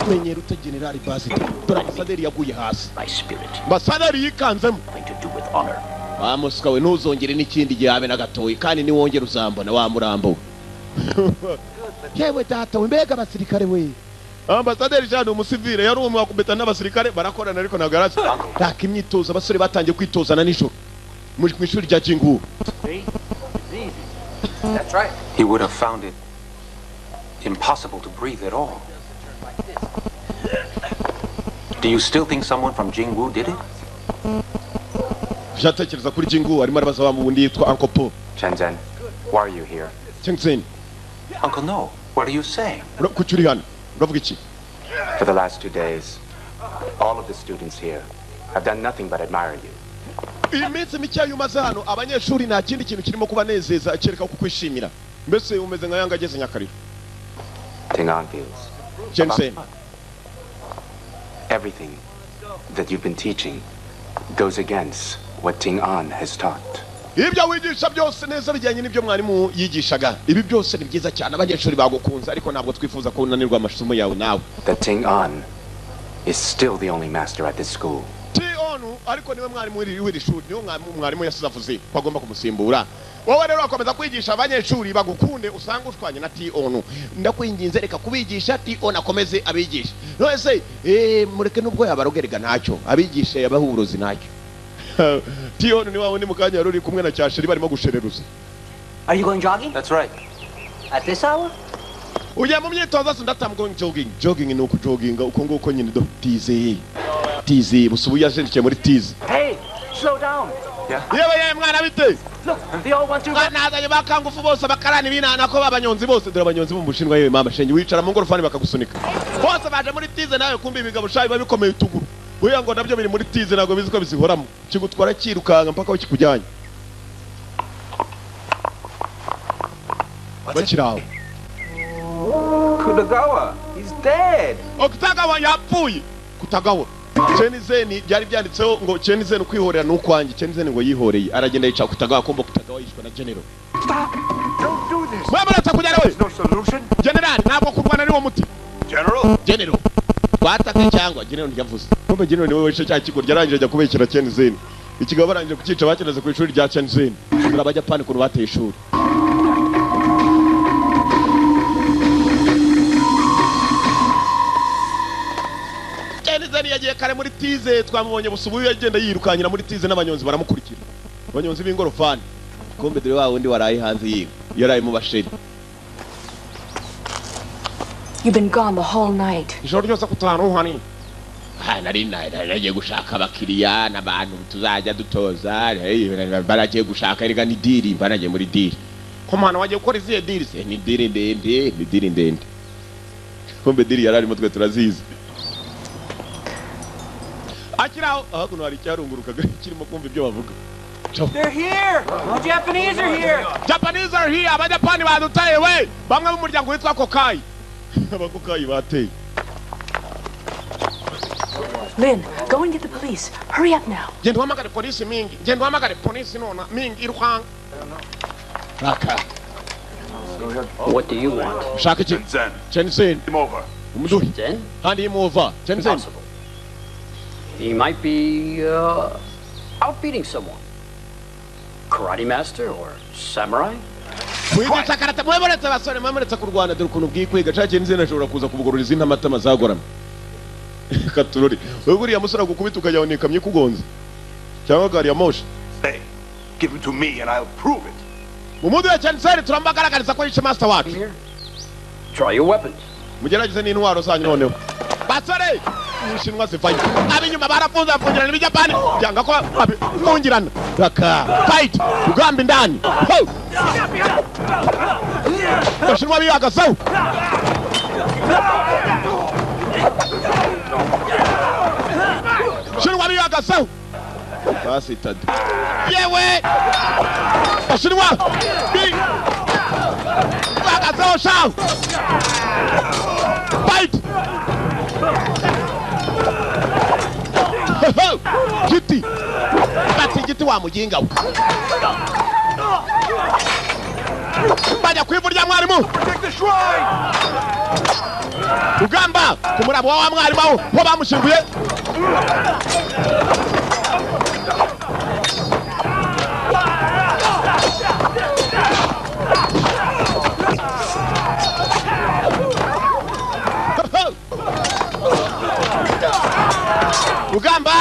Menyera ute generali basi? Dore ambasaderi yaguye hasi. My spirit. Ambasaderi yikanzemo. Nothing to do with honor. Wa muswa we, ntuzongere n'ikindi gihe habe na gatoya, kandi niwongere uzambona wa murambo we. Yewe data we, mbega abasirikare we! Ambasaderi jean umusivile yari umwe wakubita n'abasirikare barakorana, ariko ntabwo yarazi raka imyitozo. Abasore batangiye kwitozana nijoro mu ishuri rya Jingu. See? It's easy. That's right. He would have found it impossible to breathe at all. Do you still think someone from Jingwu did it? Jatekereza kuri Jingu, arimo arabaza wa wundi yitwa Uncle Paul. Chen Zhen, why are you here? Chengsen. Uncle No, what are you saying? Kuki uri hano? Uravuga iki? For the last 2 days, all of the students here have done nothing but admire you. Iyi minsi mikeya umaze hano, abanyeshuri nta kindi kintu kirimo kubanezeza kereka kukwishimira. Mbese umeze nka yanga ageze Nyakariro. Tingan feels Chengsen. everything that you've been teaching goes against what Ting An has taught. Ibyo wigisha byose neza bijyanye n'ibyo mwarimu yigishaga. Ibi byose ni byiza cyane, abanyeshuri bagukunze, ariko ntabwo twifuza ko unanirwa amasomo yawe nawe. That Ting An is still the only master at this school. Tionu ariko niwe mwarimu w'iri shuri, niwe mwarimu yasize avuze ko agomba kumusimbura. Wowe rero wakomeza kwigisha abanyeshuri bagukunde, usanga ushwanye na Tionu. Ndakwinginze, reka kubigisha, Tionu akomeze abigisha. None se mureke, nubwo yabarogerega ntacyo, abigisha yabaha uburozi ntacyo. Tionu ni wa wundi mu kanya wari uri kumwe na Cyasheri barimo gushereruza. Are you going jogging? That's right. At this hour? Ujya mu myitozo? Se ndata, I'm going jogging. Jogging ni ukujoginga uko nguko nyine. Do tize tize busa, ubu yajendikiye muri tize. Hey, slow down. Yewe yewe, mwana, bite? Look, they all want to run. Nazanye bakangufu bose, abakarani binana ko babanyonzi bose. Dore abanyonzi bo mu Bushinwa. Yewe mama shenge, wicara mu ngorofani bakagusunika. Bose baje muri tize nawe. Kumbe ibigabo shayi biba bikomeye utuguru, buriya ngo nabyo biri muri tize, ntabwo bizi ko bizihoramo, kigutwara kirukanka mpaka aho kikujyanye. Bakiri aho. Kutagawa, he's dead. Okutagawa yapfuye. Kutagawa. Chen Zhen byari byanditseho ngo Chen Zhen kwihorera n'ukwanjye. Chen Zhen ngo yihoreye aragenda yica Kutagawa, kumva Kutagawa yishwe na General. Stop! Don't do this. Mwabarata kujyana we. No solution. General, ntabwo kurwana ari wo muti. General. General. Twataka cyangwa General ntiyavuze. Kumbe General niwe wishe cya kigo yarangije ajya kubekera Chen Zhen. Ikigabo barangije kukica bakineze ku ishuri rya Chen Zhen. Dore Abajapani ukuntu bateye ishuri. Chen Zhen yagiye kare muri tize, twamubonye busubu yagenda yirukanyira muri tize n'abanyonzi baramukurikira. Abanyonzi b'ingorofani. Kumbe dore wa wundi waraye hanze yiwe. Yaraye mu basheri. You've been gone the whole night. Ijoro ryose kutaruhani. Nari nagiye gushaka abakiriya n'abantu tuzajya dutoza, baragiye gushaka erega ni diri, baragiye muri diri. Ko mwana wagiye gukora izihe diri se? Ni diri ndende, ni diri ndende. Kumbe diri yararimo twe turazizi. Akiraho hakuno hari icyarungurukaga kirimo kumva ibyo bavuga. They're here! The Japanese are here! Japanese are here! Abajapani badutaye we! Bamwe b'umuryango witwa Kokai. Abakokai bateye. Lin, go and get the police. Hurry up now. Genda uhamagare polisi mingi. Genda uhamagare polisi nona mingi iruhanga. Raka. What do you want? Ushaka iki? Chen Zhen. Him over. Umuduhi. Zen? Hand him over. Chen Zhen. Impossible. He might be out beating someone. Karate master or samurai? Kwigisha karate mwemeretse basore mwemeretse kurwana dore ukuntu bwikwiga cya Chen Zhen ashobora kuza kubugorora intamatama zagoramye. Katurori. Wewe buriya musore agukubita ukajya unikamye kugonze. Cyangwa gari ya moshi. Say, give him to me and I'll prove it. Mumudu ya Chen Zhen turambagaragariza ko yishe master wacu. Try your weapons. Mugerageze n'intwaro zanyu noneho. Basore, Umushinwa zivayo. Abinyuma barafunze bafungirana n'Ibijapani. Byanga ko bafungirana. Raka. Fight. Ugamba indani. Ho! Abashinwa bihagazeho. Abashinwa bihagazeho. Basitade. Yewe! Abashinwa bihagazeho shaho. Fight! Giti! Bati giti wa mujinga we. Bajya kwivu rya mwarimu. Ugamba ku murabo wa mwarimu aho ho bamushinguye. Ugamba!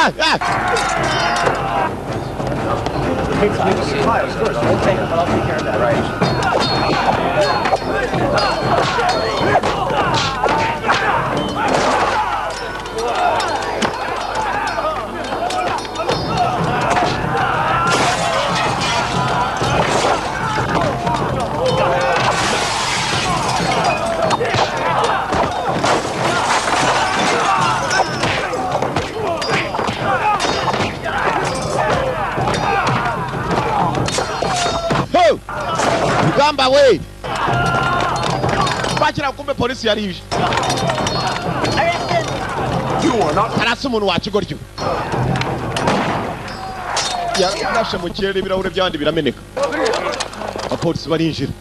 Ugamba we! Bakira kumbe polisi yarije. Arasa umuntu wakigoryo. Yarashe mu kirere ibirahure by'abandi birameneka. Abapolisi barinjira.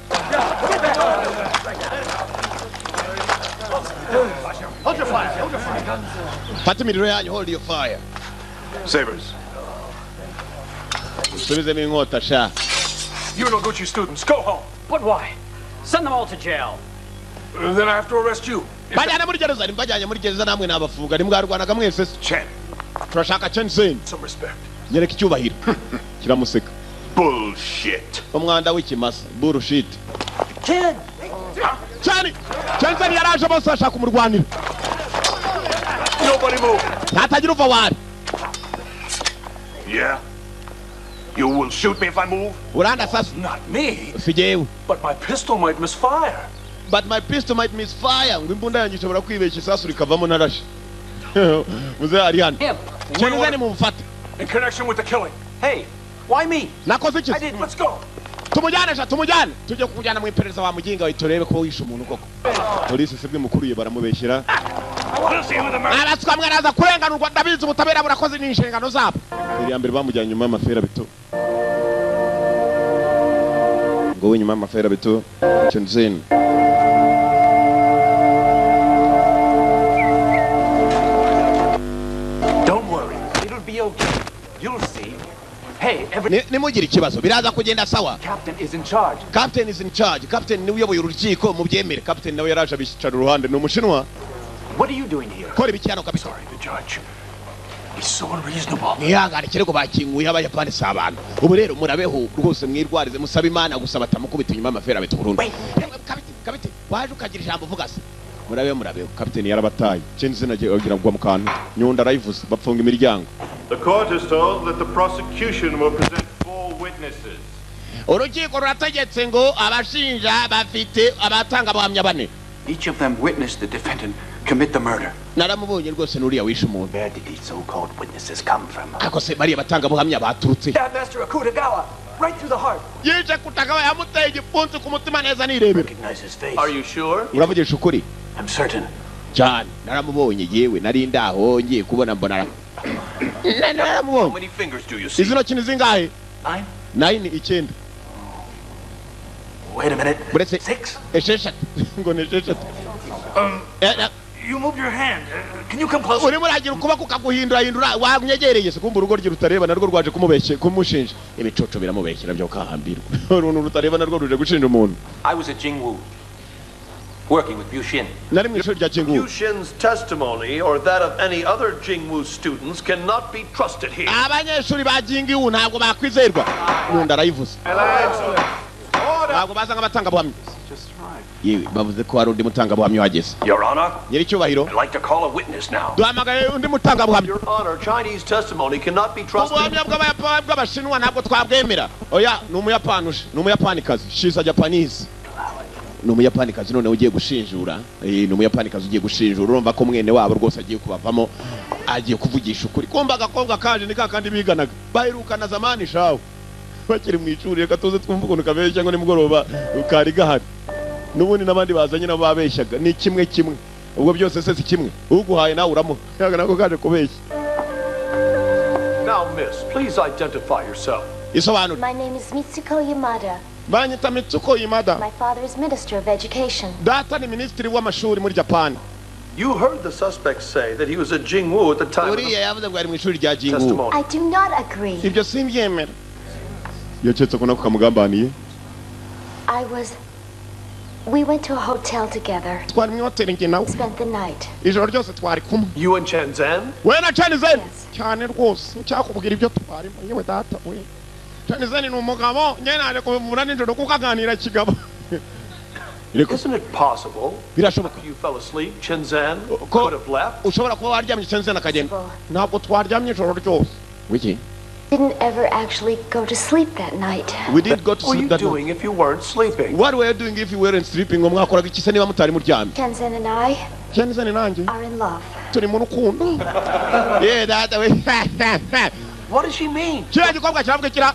Fata imiriro yanyu, hold your fire. Sabers. Usubizemo inkota sha. You Noguchi students, go home. But why? Send them all to jail. Then I have to arrest you. Bajyana muri gereza, mbajyanye muri gereza namwe nabafunga. Nimwarwanaga mwese. Chen. Turashaka Chen Zhen. Some respect. Nyereka icyubahiro. Kiramuseka. Bullshit. Umwanda w'ikimasa. Bullshit. Chen. Chen. Chen Zhen yaraje bose bashaka kumurwanira. Nobody move. Ntatagira uva wari. Yeah. You will shoot me if I move? Uranda sasa. Not me. Sijewe. But my pistol might misfire. But my pistol might misfire. Ngo imbunda yanjye ishobora kwibeshya isasu rikavamo narashe. Muze ari hano. Chen Zhen mumfate. In connection with the killing. Hey, why me? Nakoze iki? I didn't. Let's go. Tumujyane sha, tumujyane, tujye kukujyana mu iperereza wa muginga, turebe ko wishe umuntu koko. Polisi sibwe mukuriye baramubeshyera. Abaswa mwaraza kurenganurwa, ndabizi ubutabera burakoze n'inshingano zabo. Iri mbere bamujyanye nyuma y'amafera bito. Ngo we nyuma y'amafera bito Shenzhen. Don't worry, it'll be okay. You'll see. Hey, every Nimugire ikibazo biraza kugenda sawa. Captain is in charge. Captain is in charge. Captain niwe uyoboye urukiko, mubyemere. Captain nawe yaraje abicara uruhande, ni umushinwa. What are you doing here? Kora ibiki hano kabisa? Sorry, the judge. He's so unreasonable. Mwihangane kirego bakinguye abayapani si abantu. Ubu rero murabeho rwose, mwirwarize musabe Imana gusa batamukubita inyuma y'amafera beto burundu. Kabiti waje ukagira ijambo uvuga se. Murabeho murabeho. Captain yarabataye. Chenzi nagiye agira gwa mukantu. Nyunda arayivuze bapfunga imiryango. The court is told that the prosecution will present 4 witnesses. Urukiko rurategetse ngo abashinja bafite abatangabuhamya bane. Each of them witnessed the defendant commit the murder. Naramubonye rwose nuriya wishe umuntu. Where did these so-called witnesses come from? Ako se bariya batangabuhamya baturutse. That Master Akutagawa, right through the heart. Yije Kutagawa yamuteye igipfunsi ku mutima neza nirebera. Recognize his face. Are you sure? Uravugisha ukuri? I'm certain. Cyane naramubonye yewe, nari ndaho ngiye kubona mbona naramubonye. How many fingers do you see? Izi ntoki ni zingahe? 9. 9 9. Wait a minute. Buretse 6. 6 ngo ni 6. You moved your hand. Can you come closer? Urimo uragira ukuboko ukaguhindura hindura wanyegereye se kumva urugo rye rutareba narwo rwaje kumubeshye kumushinja. Ibicoco biramubeshyera byo kahambirwa. Uruntu rutareba narwo ruje gushinja umuntu. I was at Jingwu working with Bushin. Nari mu ishuri rya Jingwu. Bushin's testimony or that of any other Jingwu students cannot be trusted here. Abanyeshuri ba Jingwu ntabwo bakwizerwa. Nkunda arayivuze. Ntabwo baza nk'abatangabuhamya. Yewe bavuze ko hari undi mutangabuhamya wageze. Your Honor, Nyiricyubahiro, I'd like to call a witness now. duhamagaye undi mutangabuhamya. Your Honor, Chinese testimony cannot be trusted. Ubuhamya bw'Abashinwa ntabwo twabwemera. Oya, ni Umuyapani uje, ni Umuyapanikazi. She's a Japanese. Ni Umuyapanikazi noneho ugiye gushinjura. Ni Umuyapanikazi ugiye gushinjura. Urumva ko mwene wabo rwose agiye kubavamo, agiye kuvugisha ukuri. Kumva agakobwa kaje ni kakandi biganaga. Baherukana zamani shawe. Bakiri mu ishuri, reka tuze twumve ukuntu kabeshya ngo nimugoroba kari gahari. N'ubundi n'abandi bazanye nabo babeshyaga ni kimwe kimwe. Ubwo byose se si kimwe. Uguhaye nawe uramuha. Yaga nako kaje kubeshya. Now, miss, please identify yourself. Isobanura. My name is Mitsuko Yamada. Banyita Mitsuko Yamada. My father is Minister of Education. Data ni minisitiri w'amashuri muri Japan. You heard the suspect say that he was at Jingwu at the time of Uriya the yavuze ngo ari mu ishuri rya Jingwu. testimony. I do not agree. Ibyo simbyemera. Yaketse ko nako kamugambaniye. I was. We went to a hotel together. Twari mu hoteli njye nawe. Spent the night. Ijoro ryose twari kumwe. You and Chen Zhen? We na Chen Zhen. Yes. Cyane rwose ncyakubwira ibyo twarimo yewe data we. Chen Zhen ni umugabo njye naje kumuvura nijoro kuko aganira kigabo. Isn't it possible Birashoboka you fell asleep, Chen Zhen ko could have left? ushobora kuba waryamye Chen Zhen akagenda. Ntabwo twaryamye ijoro ryose. Wiki? Didn't ever actually go to sleep that night. We did go to What were sleep you that night. doing if you weren't sleeping? What were you doing if you weren't sleeping? Ngo mwakoraga iki se niba mutari muryamye? Chen Zhen and I Chen Zhen nanjye are in love. turi mu rukundo. Yeah, data we. What does she mean? Kiriya gikobwa kiravuga kira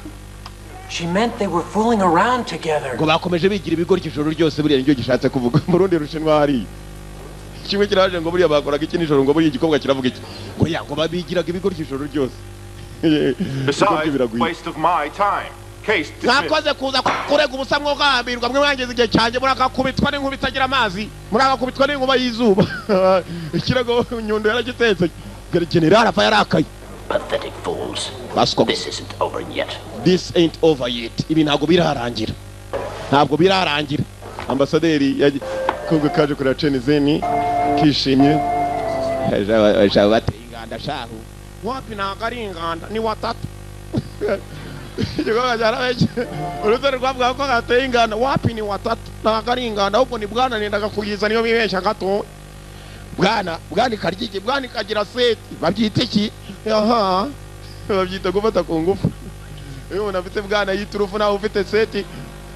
She meant they were fooling around together. ngo bakomeje bigira ibigoryi ijoro ryose, buriya nicyo gishatse kuvuga. Mu rundi rushinwa hariya kimwe kiraje ngo buriya bakoraga iki nijoro, ngo buriya igikobwa kiravuga iki ngo ya ngo babigiraga ibigoryi ijoro ryose. Besides, Biragwira. waste of my time. Case dismissed. Mwakoze kuza kurega ubusa mwogambirwa mwe mwangiza igihe cyanjye, murakakubitwa n'inkuba itagira amazi, murakakubitwa n'inkuba y'izuba. Ikirago Nyundo yaragitetse. General arapfa yarakaye. Pathetic fools. Baswa This isn't over yet. This ain't over yet. Ibi ntabwo birarangira, ntabwo birarangira. Ambasaderi yagiye kaje kureba Chen Zhen kishimye. Bateye inganda shahu. Wapi ntabwo ari inganda ni watatu. Igikorwa cyarabeshye. Urutare rwavuga ko gateye inganda, wapi ni watatu, ntabwo ari inganda ahubwo ni bwana nendaga kuyiza niyo bibeshya gato. Bwana bwana ikarya iki, bwana ikagira seti, babyita iki? Aha babyita gufata ku ngufu. Iyo umuntu afite bwana y'iturufu nawe ufite seti,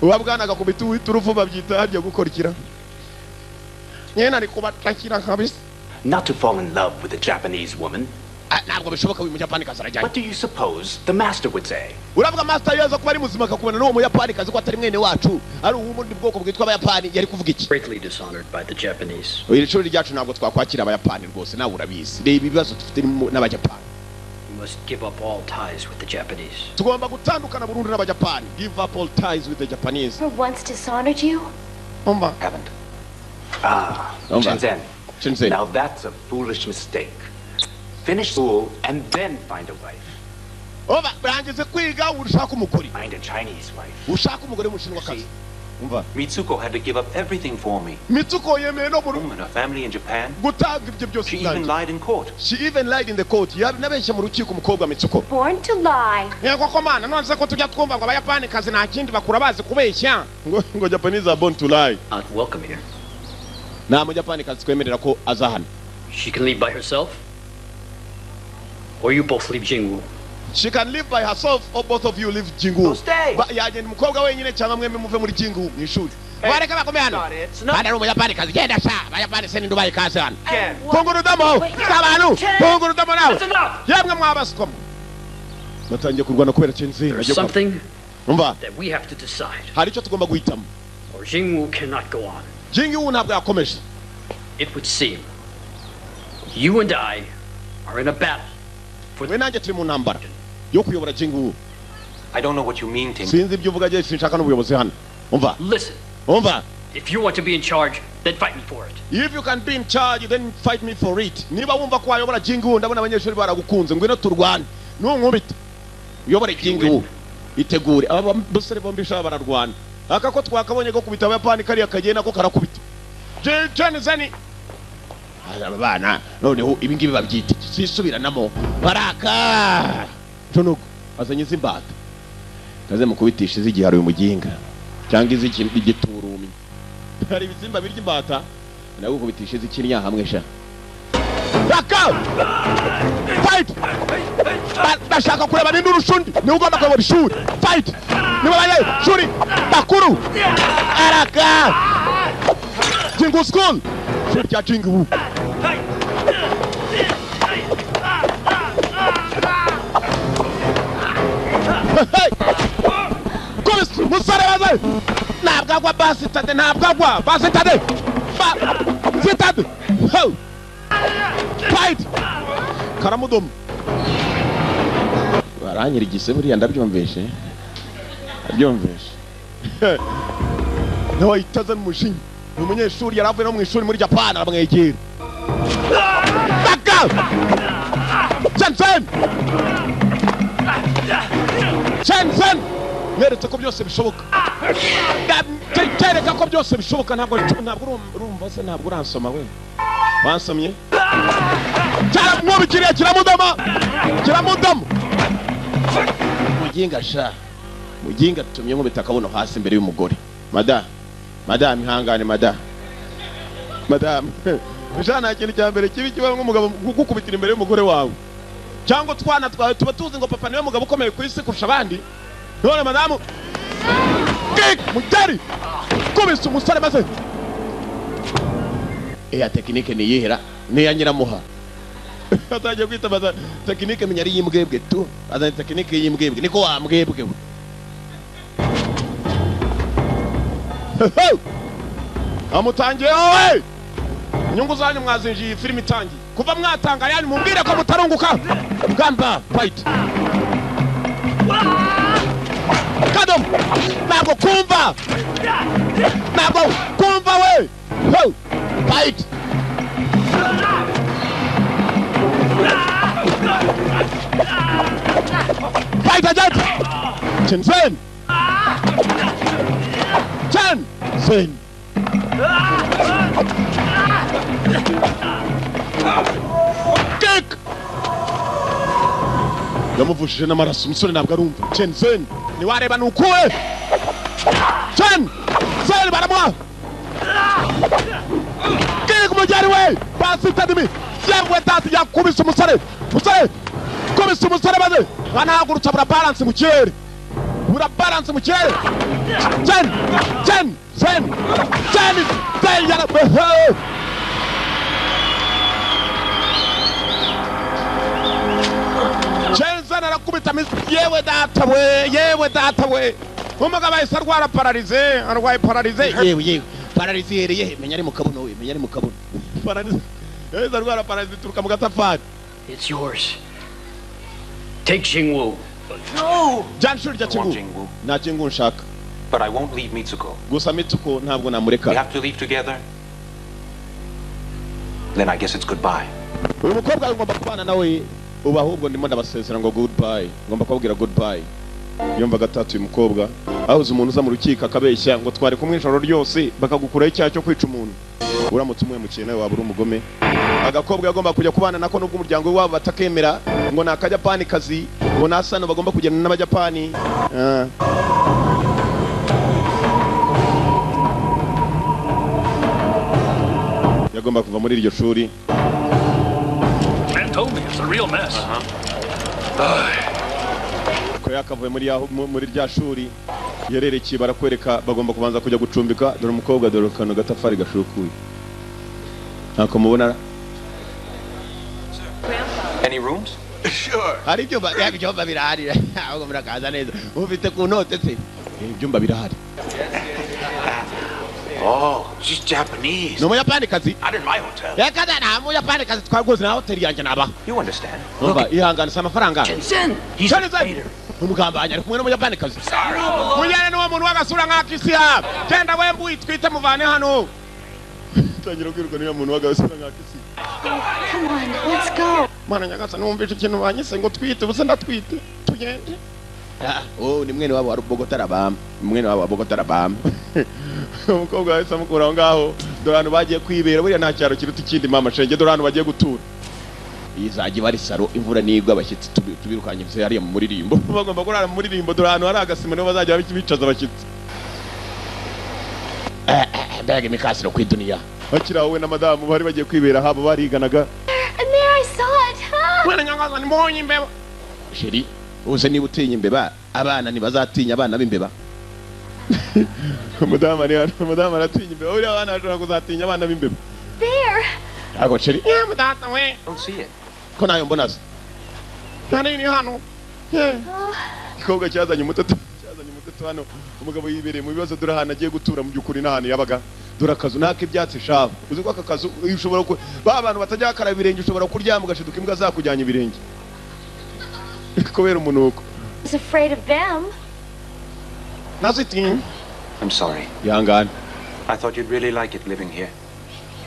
uba bwana agakubita uw'iturufu, babyita harya gukorikira. Nyene ari kubatakira kabisa. Not to fall in love with a Japanese woman. Ntabwo bishoboka, uyu muyapani kazi arajyanye. What do you suppose the master would say? Uravuga master yaza kuba ari muzima akakubona n'uwo muyapani kazi ko atari mwene wacu, ari uw'ubundi bwoko bwitwa abayapani, yari kuvuga iki? Greatly dishonored by the Japanese. Iri shuri ryacu ntabwo twakwakira abayapani rwose, nawe urabizi. Reba ibibazo dufite n'abayapani. We must give up all ties with the Japanese. Tugomba gutandukana burundu n'abayapani. Give up all ties with the Japanese. For once dishonored you? Umva. Haven't. Ah, Umva. Shenzhen. Shenzhen. Now that's a foolish mistake. Finish school and then find a wife. Oba, rangize kwiga ushaka umugore. Find a Chinese wife. Ushaka umugore w'umushinwakazi. Umva. Mitsuko had to give up everything for me. Mitsuko yemeye no mu Home and her family in Japan. Gutanga ibyo byose. She even lied in court. She even lied in the court. Yabinabeshye mu rukiko umukobwa Mitsuko. Born to lie. Yego ko mana, none se ko tujya twumva ngo abayapani kazi nta kindi bakura bazi kubeshya. Ngo Japanese are born to lie. Not welcome here. Nta mujapani kazi twemerera ko aza hano. She can leave by herself. Or you both leave Jingwu. She can live by herself or both of you leave Jingwu. Stay. Yagenda umukobwa wenyine cyangwa mwembi muve muri Jingwu mu ishuri. Bareka bakome hano. Bana ari umuyapani kazi genda sha. Abayapani se ninde ubaye kazi hano. Funga urudomo. Abantu, funga urudomo nawe. Yemwe mwabaswamo. Batangiye kurwana kubera Shenzhen. There's something Umva. that we have to decide. Hari icyo tugomba guhitamo. Or Jingwu cannot go on. Jingwu ntabwo yakomeje. It would seem you and I are in a battle. We nanjye turi mu ntambara yo kuyobora Jingwu. I don't know what you mean, Tim. Sinzi ibyo uvuga, je sinshaka n'ubuyobozi hano. Umva. Listen. Umva. If you want to be in charge, then fight me for it. If you can be in charge, then fight me for it. Niba wumva ko wayobora Jingwu, ndabona abanyeshuri baragukunze, ngwino turwane. Nunkubita. Uyobore Jingwu. Itegure. Aba basore bombi sha bararwana. Aka ko twakabonye ko kubita abayapani kariya kagenda ko karakubita. Jen Zeni. Aba bana noneho ibi ngibi babyita sisubiranamo baraka. Tunuko azanye izimbata. Kaze mukubitisha izigiharo uyu muginga cyangwa izigiturumi. Hari ibisimba birya imbata nagukubitisha izikinya hamwe sha. Raka! Fight! Bashaka kureba ninde urushundi, ni ugomba kuyobora ishuri. Fight! Niba baye shuri bakuru. Araka! Jingwu school. Shuri rya Jingwu. Kubisa umusore waze. Ntabwo agwa basitade, ntabwo agwa basitade. Basitade. Fight! Karamudomo. Baranyirigise buriya ndabyumvishe. Ndabyumvishe. Nawe itaza n'umushinyi. Ni umunyeshuri yaravuye no mu ishuri muri Japan aramwegera. Baka! Shenzhen! Shenzhen! Mweretse ko byose bishoboka. Kereka ko byose bishoboka, ntabwo urumva se, ntabwo uransoma we. Wansomye? Cyaramwubikiriye kiramudoma. Kiramudoma. Muginga sha. Muginga tumye nkubita akabuno hasi imbere y'umugore. Madam. Madam ihangane madam. Madam. Ujana ikintu cya mbere kibi kiba nk'umugabo gukubitira imbere y'umugore wawe. Cyangwa twana twawe tuba tuzi ngo papa niwe mugabo ukomeye ku isi kurusha abandi. None madamu kick mutari kubisa umusore maze. Iya tekinike ni yihera ni ya nyiramuha. Atangiye kwitabaza tekinike menya ari yimbwebwe tu. Azanye tekinike yimbwebwe niko wambwebwe. Amutangiye wowe. Inyungu zanyu mwazinjiye filimi itangiye. Kuva mwatanga yanyu mumbwire ko mutarunguka. Gamba fight. Kadom. Ntabwo kumva. Ntabwo kumva we. Ho. Fight. Fight again. Shenzhen. Shenzhen. Kick. Yamuvushije n'amaraso umusore ntabwo arumva. Shenzhen niwareba nukuwe. Shenzhen baramuha. Kick mujari we. Basitadimi. Yangwe tatu yakubise umusore. Umusore. Kubise umusore maze. Banahagurutsa bura balance mu kirere. Bura balance mu kirere. Chen. Chen. Chen. Chen. Chen yara. Amukubita yewe data we, yewe data we. Umugabo ahise arwara pararize, arwaye pararize. Yewe yewe, pararize ihereye, menya ari mu kabuno we, menya ari mu kabuno. Pararize. Yahise arwara pararize ituruka mu gatafari. It's yours. Take Jingwu. No! Jana ishuri rya Jingwu. Nta Jingwu nshaka. But I won't leave Mitsuko. Gusa Mitsuko ntabwo namureka. We have to leave together. Then I guess it's goodbye. Uyu mukobwa ngomba kubana nawe ubu ahubwo ndimo ndabasezera ngo goodbye. Ngomba kubabwira goodbye. Yumva gatatu uyu mukobwa ahuze umuntu uza mu rukiko akabeshya ngo twari kumwe ijoro ryose bakagukuraho icyaha cyo kwica umuntu. Uramutse umuhemukiye nawe waba uri umugome. Agakobwa yagomba kujya kubana nako nubwo umuryango wabo batakemera ngo ni akajapani kazi ngo nasano bagomba kugenda n'abajapani. Yagomba kuva muri iryo shuri. Man told me it's a real mess. Ko yakavuye muri yaho muri rya shuri yererekeye barakwereka bagomba kubanza kujya gucumbika. Dore umukobwa, dore kano gatafari gashukuye. Ntako mubona. Any rooms? Sure. Hari ibyumba birahari. Ahubwo murakaza neza. Ufite ku note se? Ibyumba birahari. Oh, she's Japanese. Ni umuyapani kazi. Not in my hotel. Reka da nta muyapani kazi twaguze na hoteli yanjye naba. You understand? Umva ihangane si amafaranga. Shenzhen. He's a traitor. Umugambanyi ari kumwe n'umuyapani kazi. Mujyane n'uwo muntu w'agasura nk'akisiya. Genda we mbuyi twite muvane hano. Tangira kwiruka n'uwo muntu w'agasura nk'akisiya. Come on, let's go. Mana nyagasani numvise ikintu banyise ngo twite ubuse ndatwite. Tugende. Oh, ni mwene wabo wa Bogota Arabama. Mwene wabo wa Bogota Arabama. Umukobwa wahise amukura aho ngaho. Dore ahantu bagiye kwibera buriya nta cyaro kiruta ikindi mama shenge. Dore ahantu bagiye gutura. Izajya iba ari saro imvura nigwa abashyitsi tubirukanye hariya mu muririmbo. Bagomba kurara mu muririmbo. Dore ahantu hari agasima niho bazajya bicaza abashyitsi. Mbega imikasiro ku iduniya. Bakiri aho we na madamu bari bagiye kwibera habo bariganaga. And there I saw it. Mwana nyangaza mbonye imbeba. Sheri, uze niba utinya imbeba, abana ntibazatinya abana b'imbeba. Umudamu ari hano, umudamu aratinya imbeba. Uriya abana bashobora kuzatinya abana b'imbeba. There. Ago sheri. Mudata we. Don't see it. Ko nayo mbona se. Nani ni hano. Igikobwa cyazanye umutoto, cyazanye umutoto hano. Umugabo yibereye mu bibazo dore ahantu agiye gutura mu by'ukuri n'ahantu yabaga. Dore akazu naka ibyatsi shabu. Uzi ko aka kazu ushobora ko ba bantu batajya bakaraba ibirenge ushobora kuryama ugashiduka imbwa zakujyanye ibirenge. Kubera umunuko. I was afraid of them. Nazitinya. I'm sorry. Ihangane. I thought you'd really like it living here.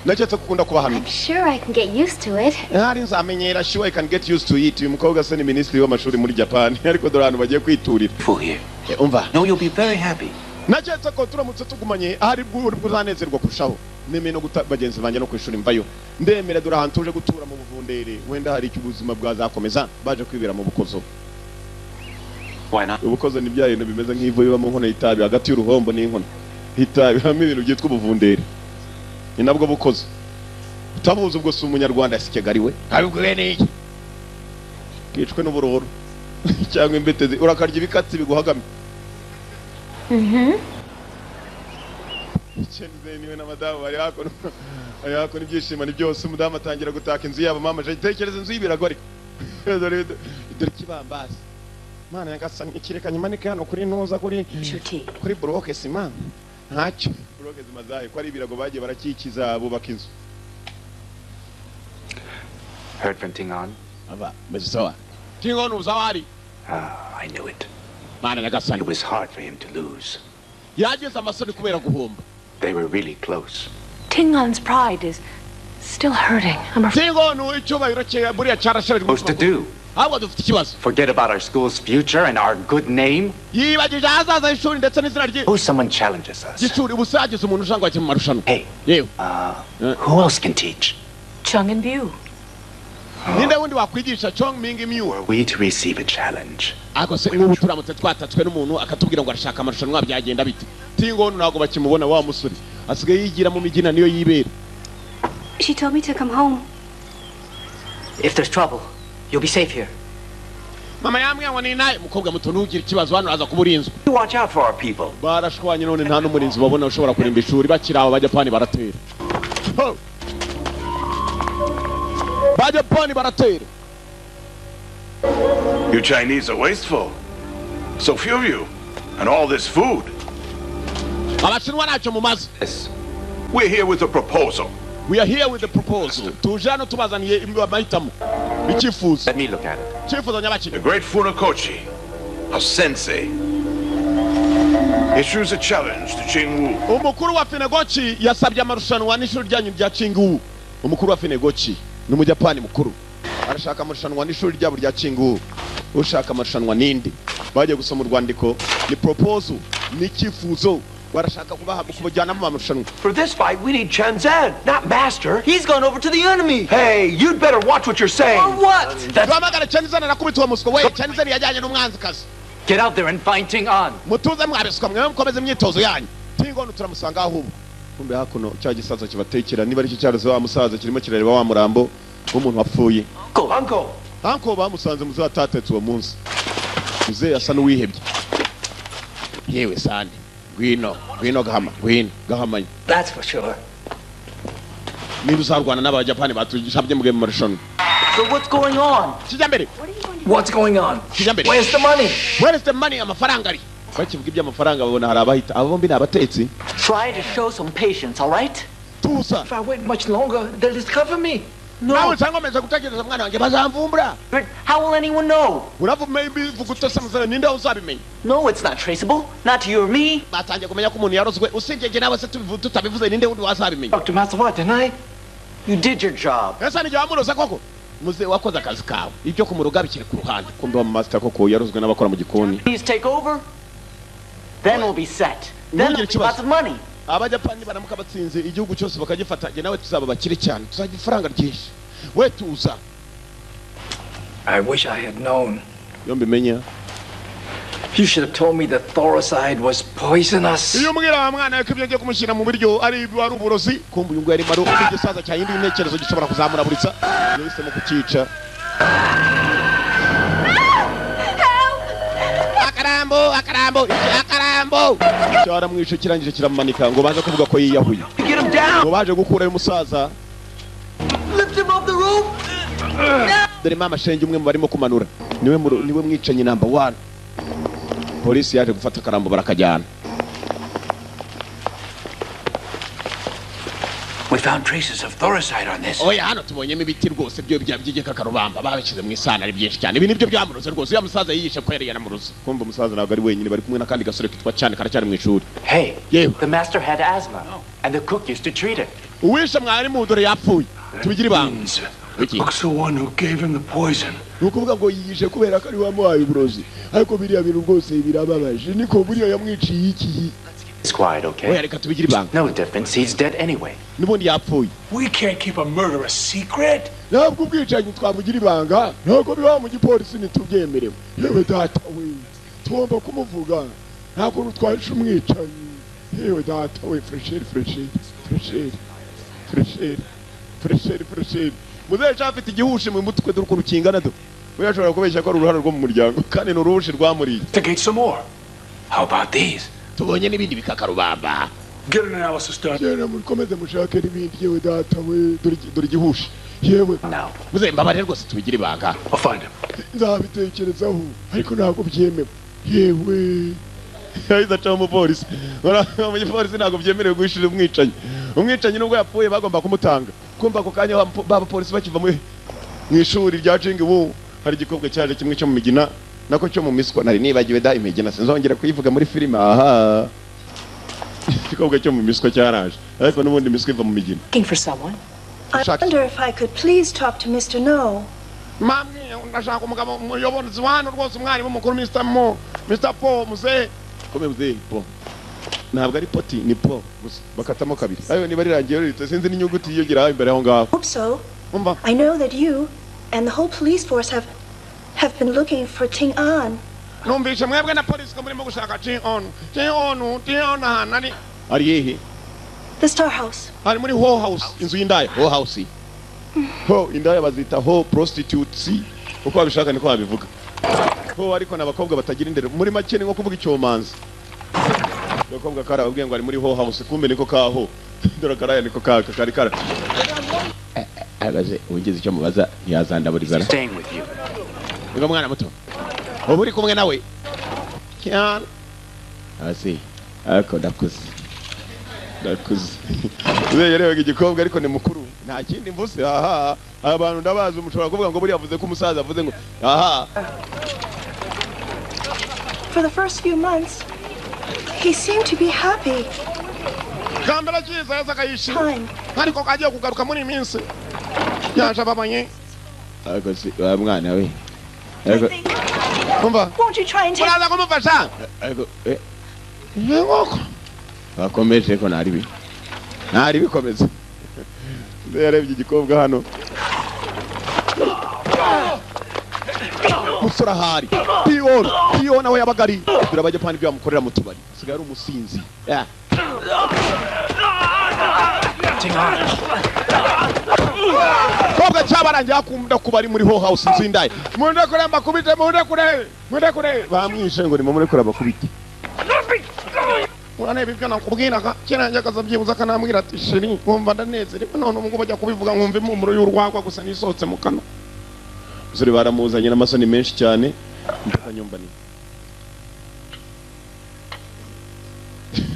Naketse kukunda kuba hano. I'm sure I can get used to it. Hari nzamenyera, sure I can get used to it. Uyu mukobwa se ni minisitiri w'amashuri muri Japan ariko dore ahantu bagiye kwiturira. Full here. Umva. No, you'll be very happy. Naketse ko turamutse tugumanye ahari bwuzanezerwa kurushaho. Nemeye no guta bagenzi banjye no kwishuri mvayo. Ndemera dore ahantu tuje gutura mu buvundere. Wenda hari icyo ubuzima bwazakomeza baje kwibera mu bukozo. Why not? Ubukozo ni bya bintu bimeze nk'ivu biba mu nkono y'itabi hagati y'uruhombo n'inkono. Itabi hamwe ibintu byitwa ubuvundere. Ni nabwo bukozo. Utabuze ubwo si umunyarwanda si we. Abibwiwe n'iki? Kicwe n'uburoro cyangwa imbetezi urakarya ibikatsi biguhagamye. Chenze niwe na madamu bari hakuno. Ari hakuno ibyishimo ni byose. Umudamu atangira gutaka inzu yabo. Mama je tekereza inzu y'ibirago ariko. Dore kibambasi. Mana nyagasani ikireka nyimanike hano kuri ntuza kuri bloke sima. Ntacyo bloke zimazaye ko ari ibirago bagiye barakikiza bubaka inzu. Heard from Tingon? Aba mezawa. Tingon uzawari. Ah, I knew it. Mana nyagasani. It was hard for him to lose. Yagize amasoni kubera guhomba. They were really close. Tingon's pride is still hurting. I'm afraid. Tingon icyubahiro cye buriya cyarasharije. Supposed to do. Ahubwo dufite ikibazo. Forget about our school's future and our good name. Yibagije ahazaza h'ishuri ndetse n'izina rye. Oh, someone challenges us. Gishuri ubusagize umuntu ushaka kwakira mu marushanwa. Hey. Yewe. Who else can teach? Chung and Mew. Ninde wundi wakwigisha Chong Ming Mew? Were we to receive a challenge? Ako se nk'ubu turamutse twatatswe n'umuntu akatubwira ngo arashaka amarushanwa byagenda bite? Tingon ntabwo bakimubona wa musore. Asigaye yigira mu migina niyo yibera. She told me to come home. If there's trouble, you'll be safe here. Mama yambwiye ngo ni naye mukobwa muto ntugire ikibazo hano aza kuba urinzwe. Watch out for our people. Barashwanye none nta n'umurinzi babona ushobora kurimba ishuri bakiri aho Abajapani baratera. Bajapani baratera. You Chinese are wasteful. So few of you, and all this food. Abashinwa ntacyo mumaze. We're here with a proposal. We are here with a proposal. Tuje hano tubazaniye amahitamo, icyifuzo. Let me look at it. Icyifuzo nyabaki? The great Funakoshi, a sensei, issues a challenge to Jingwu. Umukuru wa Funakoshi yasabye amarushanwa n'ishuri ryanyu rya Chingu. Umukuru wa Funakoshi ni umujapani mukuru, arashaka amarushanwa n'ishuri ryabo rya Chingu. Ushaka amarushanwa ninde? Bagiye gusoma urwandiko, ni proposal, ni icyifuzo, barashaka kubaha kubajyanamo amarushanwa. For this fight, we need Chen Zhen, not Master. He's gone over to the enemy. Hey, you'd better watch what you're saying. Or what? Duhamagare Chen Zhen, arakubita uwo muswa we. Chen Zhen yajyanye n'umwanzikazi. Get out there and find Ting An. Mutuze mwabiswa mwe, mukomeze imyitozo yanyu. Tingono turamusanga ahubwo. Kumbe hakuno cya gisaza kibatekera, niba ari cyo cyaroze wa musaza, kirimo kirareba wa murambo w'umuntu wapfuye. Uncle. Uncle bamusanze muze atatetse uwo munsi. Muze asa n'uwihebye. Yewe sande, ngwino, ngwino gahama, ngwino gahamanye. That's for sure. Niba uzarwana n'abajapani batushabye muge mu marushanwa. So what's going on? Kijyambere. What's going on? Kijyambere. Where's the money? Where is the money? Amafaranga ari. Bakivuga iby'amafaranga babona hari abahita. Abo bombi ni abatetsi. Try to show some patience, all right? Tusa. If I wait much longer, they'll discover me. No. Nawe nsankomeza gutekereza mwana wanjye, bazamvumbura. But how will anyone know? Uravuga bivuga utose muzana, ninde uzabimenya? No, it's not traceable. Not to you or me. Batangiye kumenya ko umuntu yarozwe, usibye jye nawe se tutabivuze, ninde wundi wazabimenya? Dr. Matsuwa, didn't I? You did your job. Ese ni wamuroza koko? Muze wakoze akazi kawe. Ibyo kumuroga bikiri ku ruhande. Kumbe wa master koko yarozwe n'abakora mu gikoni. Please take over. Then we'll be set. Then there'll be lots of money. Abajapani baramuka batsinze igihugu cyose bakagifata, jye nawe tuzaba bakire cyane, tuzagira ifaranga ryinshi. We tuza. I wish I had known. Iyo mbimenya. You should have told me that thoricide was poisonous. Iyo umbwira wa mwana ko ibyo ngiye kumushyira mu biryo ari uburozi. Kumbe uyu nguyu arimo ari igisaza cyahinduye intekerezo gishobora kuzamura buritsa, yahisemo kucyica. Akarambo, akarambo, akarambo. Cyaramwishe kirangije kiramumanika ngo baze kuvuga ko yiyahuye. Get him down. Ngo baje gukurayo umusaza. Lift him off the roof. Dore mama shenge umwe mu barimo kumanura. Niwe mwicanyi number 1. Polisi yaje gufata akarambo barakajyana. We found traces of thoricide on this. Oya hano tubonyemo ibiti rwose byo by'igikakarubamba babishyize mu isana ari byinshi cyane. Ibi nibyo byamuroze rwose. Uyu musaza yiyishe ko yari yaramuroze. Kumva umusaza ntabwo ari wenyine, bari kumwe n'akandi gasore kitwa cyane karacyari mu ishuri. Hey, yewe. The master had asthma, and the cook used to treat it. Uwishe mwarimu dore yapfuye. Tubigire ibanga. Looks the one who gave him the poison. Ni ukuvuga ngo yiyishe kubera ko ari wamuhaye uburozi. Ariko biriya bintu rwose birababaje. Niko buriya yamwiciye iki? It's quiet, okay? Oya reka tubigire ibanga. No difference. He's dead anyway. N'ubundi yapfuye. We can't keep a murder a secret. Ntabwo ubwicanyi twabugira ibanga. Ntabwo biba mu gipolisi ntitubyemerewe. Yewe data we, tugomba kumuvuga. Ntabwo twahisha umwicanyi. Yewe data we, fresheri fresheri fresheri fresheri fresheri fresheri. Muzehe afite igihushi mu mutwe, dore ukuntu kingana do. We ashobora kubeshya ko ari uruhare rwo mu muryango, kandi ni uruhushi rwamuriye. Investigate some more. How about these? Tubonye n'ibindi bikakarubamba. Get an analysis done. Yewe mukomeze mushake n'ibindi. Yewe data we, dore igihushi. Yewe. Muzehe mbabare rwose tubigire ibanga. I'll find him. Nzabitekerezaho ariko ntabwo byemewe. Yewe. Yahise acaho umupolisi. Umupolisi ntabwo byemerewe guhishira umwicanyi. Umwicanyi nubwo yapfuye bagomba kumutanga. Kumva ako kanya abapolisi bakiva mu ishuri rya Jingwu, hari igikobwa cyaje kimwe cyo mu migina, nako cyo mu miswa, nari nibagiwe da imigina sinzongera kuyivuga muri filime. Aha, igikobwa cyo mu miswa cyaraje, ariko n'ubundi miswa iva mu migina. Looking for someone. I wonder if I could please talk to Mr. No. Mamwe ndashaka umugabo umuyobozi wa hano rwose, umwarimu mukuru Mr. Mo, Mr. Po, muzehe. Kome muzehe Po. Ntabwo ari poti, ni po gusa bakatamo kabiri. Ayo niba rirangiye rito sinzi n'inyuguti yiyongera imbere aho ngaho. Hope so. Umva. I know that you and the whole police force have been looking for Ting An. Numvise mwebwe na polisi ko murimo gushaka Ting An. Ting An, Ting An ahantu ari. Ari hehe? The Star House. Ari muri Ho House, inzu y'indaya. Ho House. Ho indaya bazita ho prostitutes. Uko babishaka niko babivuga. Ho ariko n'abakobwa batagira indero. Muri make ni nko kuvuga icyomanzi. Abakobwa karababwiye ngo ari muri Ho House, kumbe niko kaho. Dore karaya niko kaka kari kara. Abaze ugize icyo mubaza ntiyazandaburizana. Staying with you. Ngo mwana muto. Uba uri kumwe nawe cyane hasi, ariko ndakuze, ndakuze. Yarebaga igikobwa ariko ni mukuru, nta kindi mvuze. Aha abantu ndabazi, mushobora kuvuga ngo buriya avuze ko umusaza avuze ngo aha. For the first few months, he seemed to be happy. Kambera cyiza yazaga yishimye, ariko kagiye kugaruka muri iyi minsi yaje ababanye. Ariko si wa mwana we, ariko umva, Won't you try and take? Uraza kumufasha? Ariko nkoko bakomeje ko nari bi ntari bikomeza. Yarebye igikobwa hano, musore ahari pion pion nawe yabaga ari dore Abajapani ibyo bamukorera mu tubari, asigaye ari umusinzi. Kobwa cyabarangiye akunda kuba ari muri ho house inzu y'indaya. Mundekure mbakubite, mundekure, mundekure. Bamwishe ngo nimurekure abakubite. Uraneba ibyo nakubwiraga kera, njya akazabyibuza akanambwira ati sheri nkumva ndanezerewe, none ubwo bajya kubivuga nkumva impumuro y'urwagwa gusa nisohotse mu kanwa. Umusore baramuzanye n'amasoni menshi cyane, mpaka nyumva ni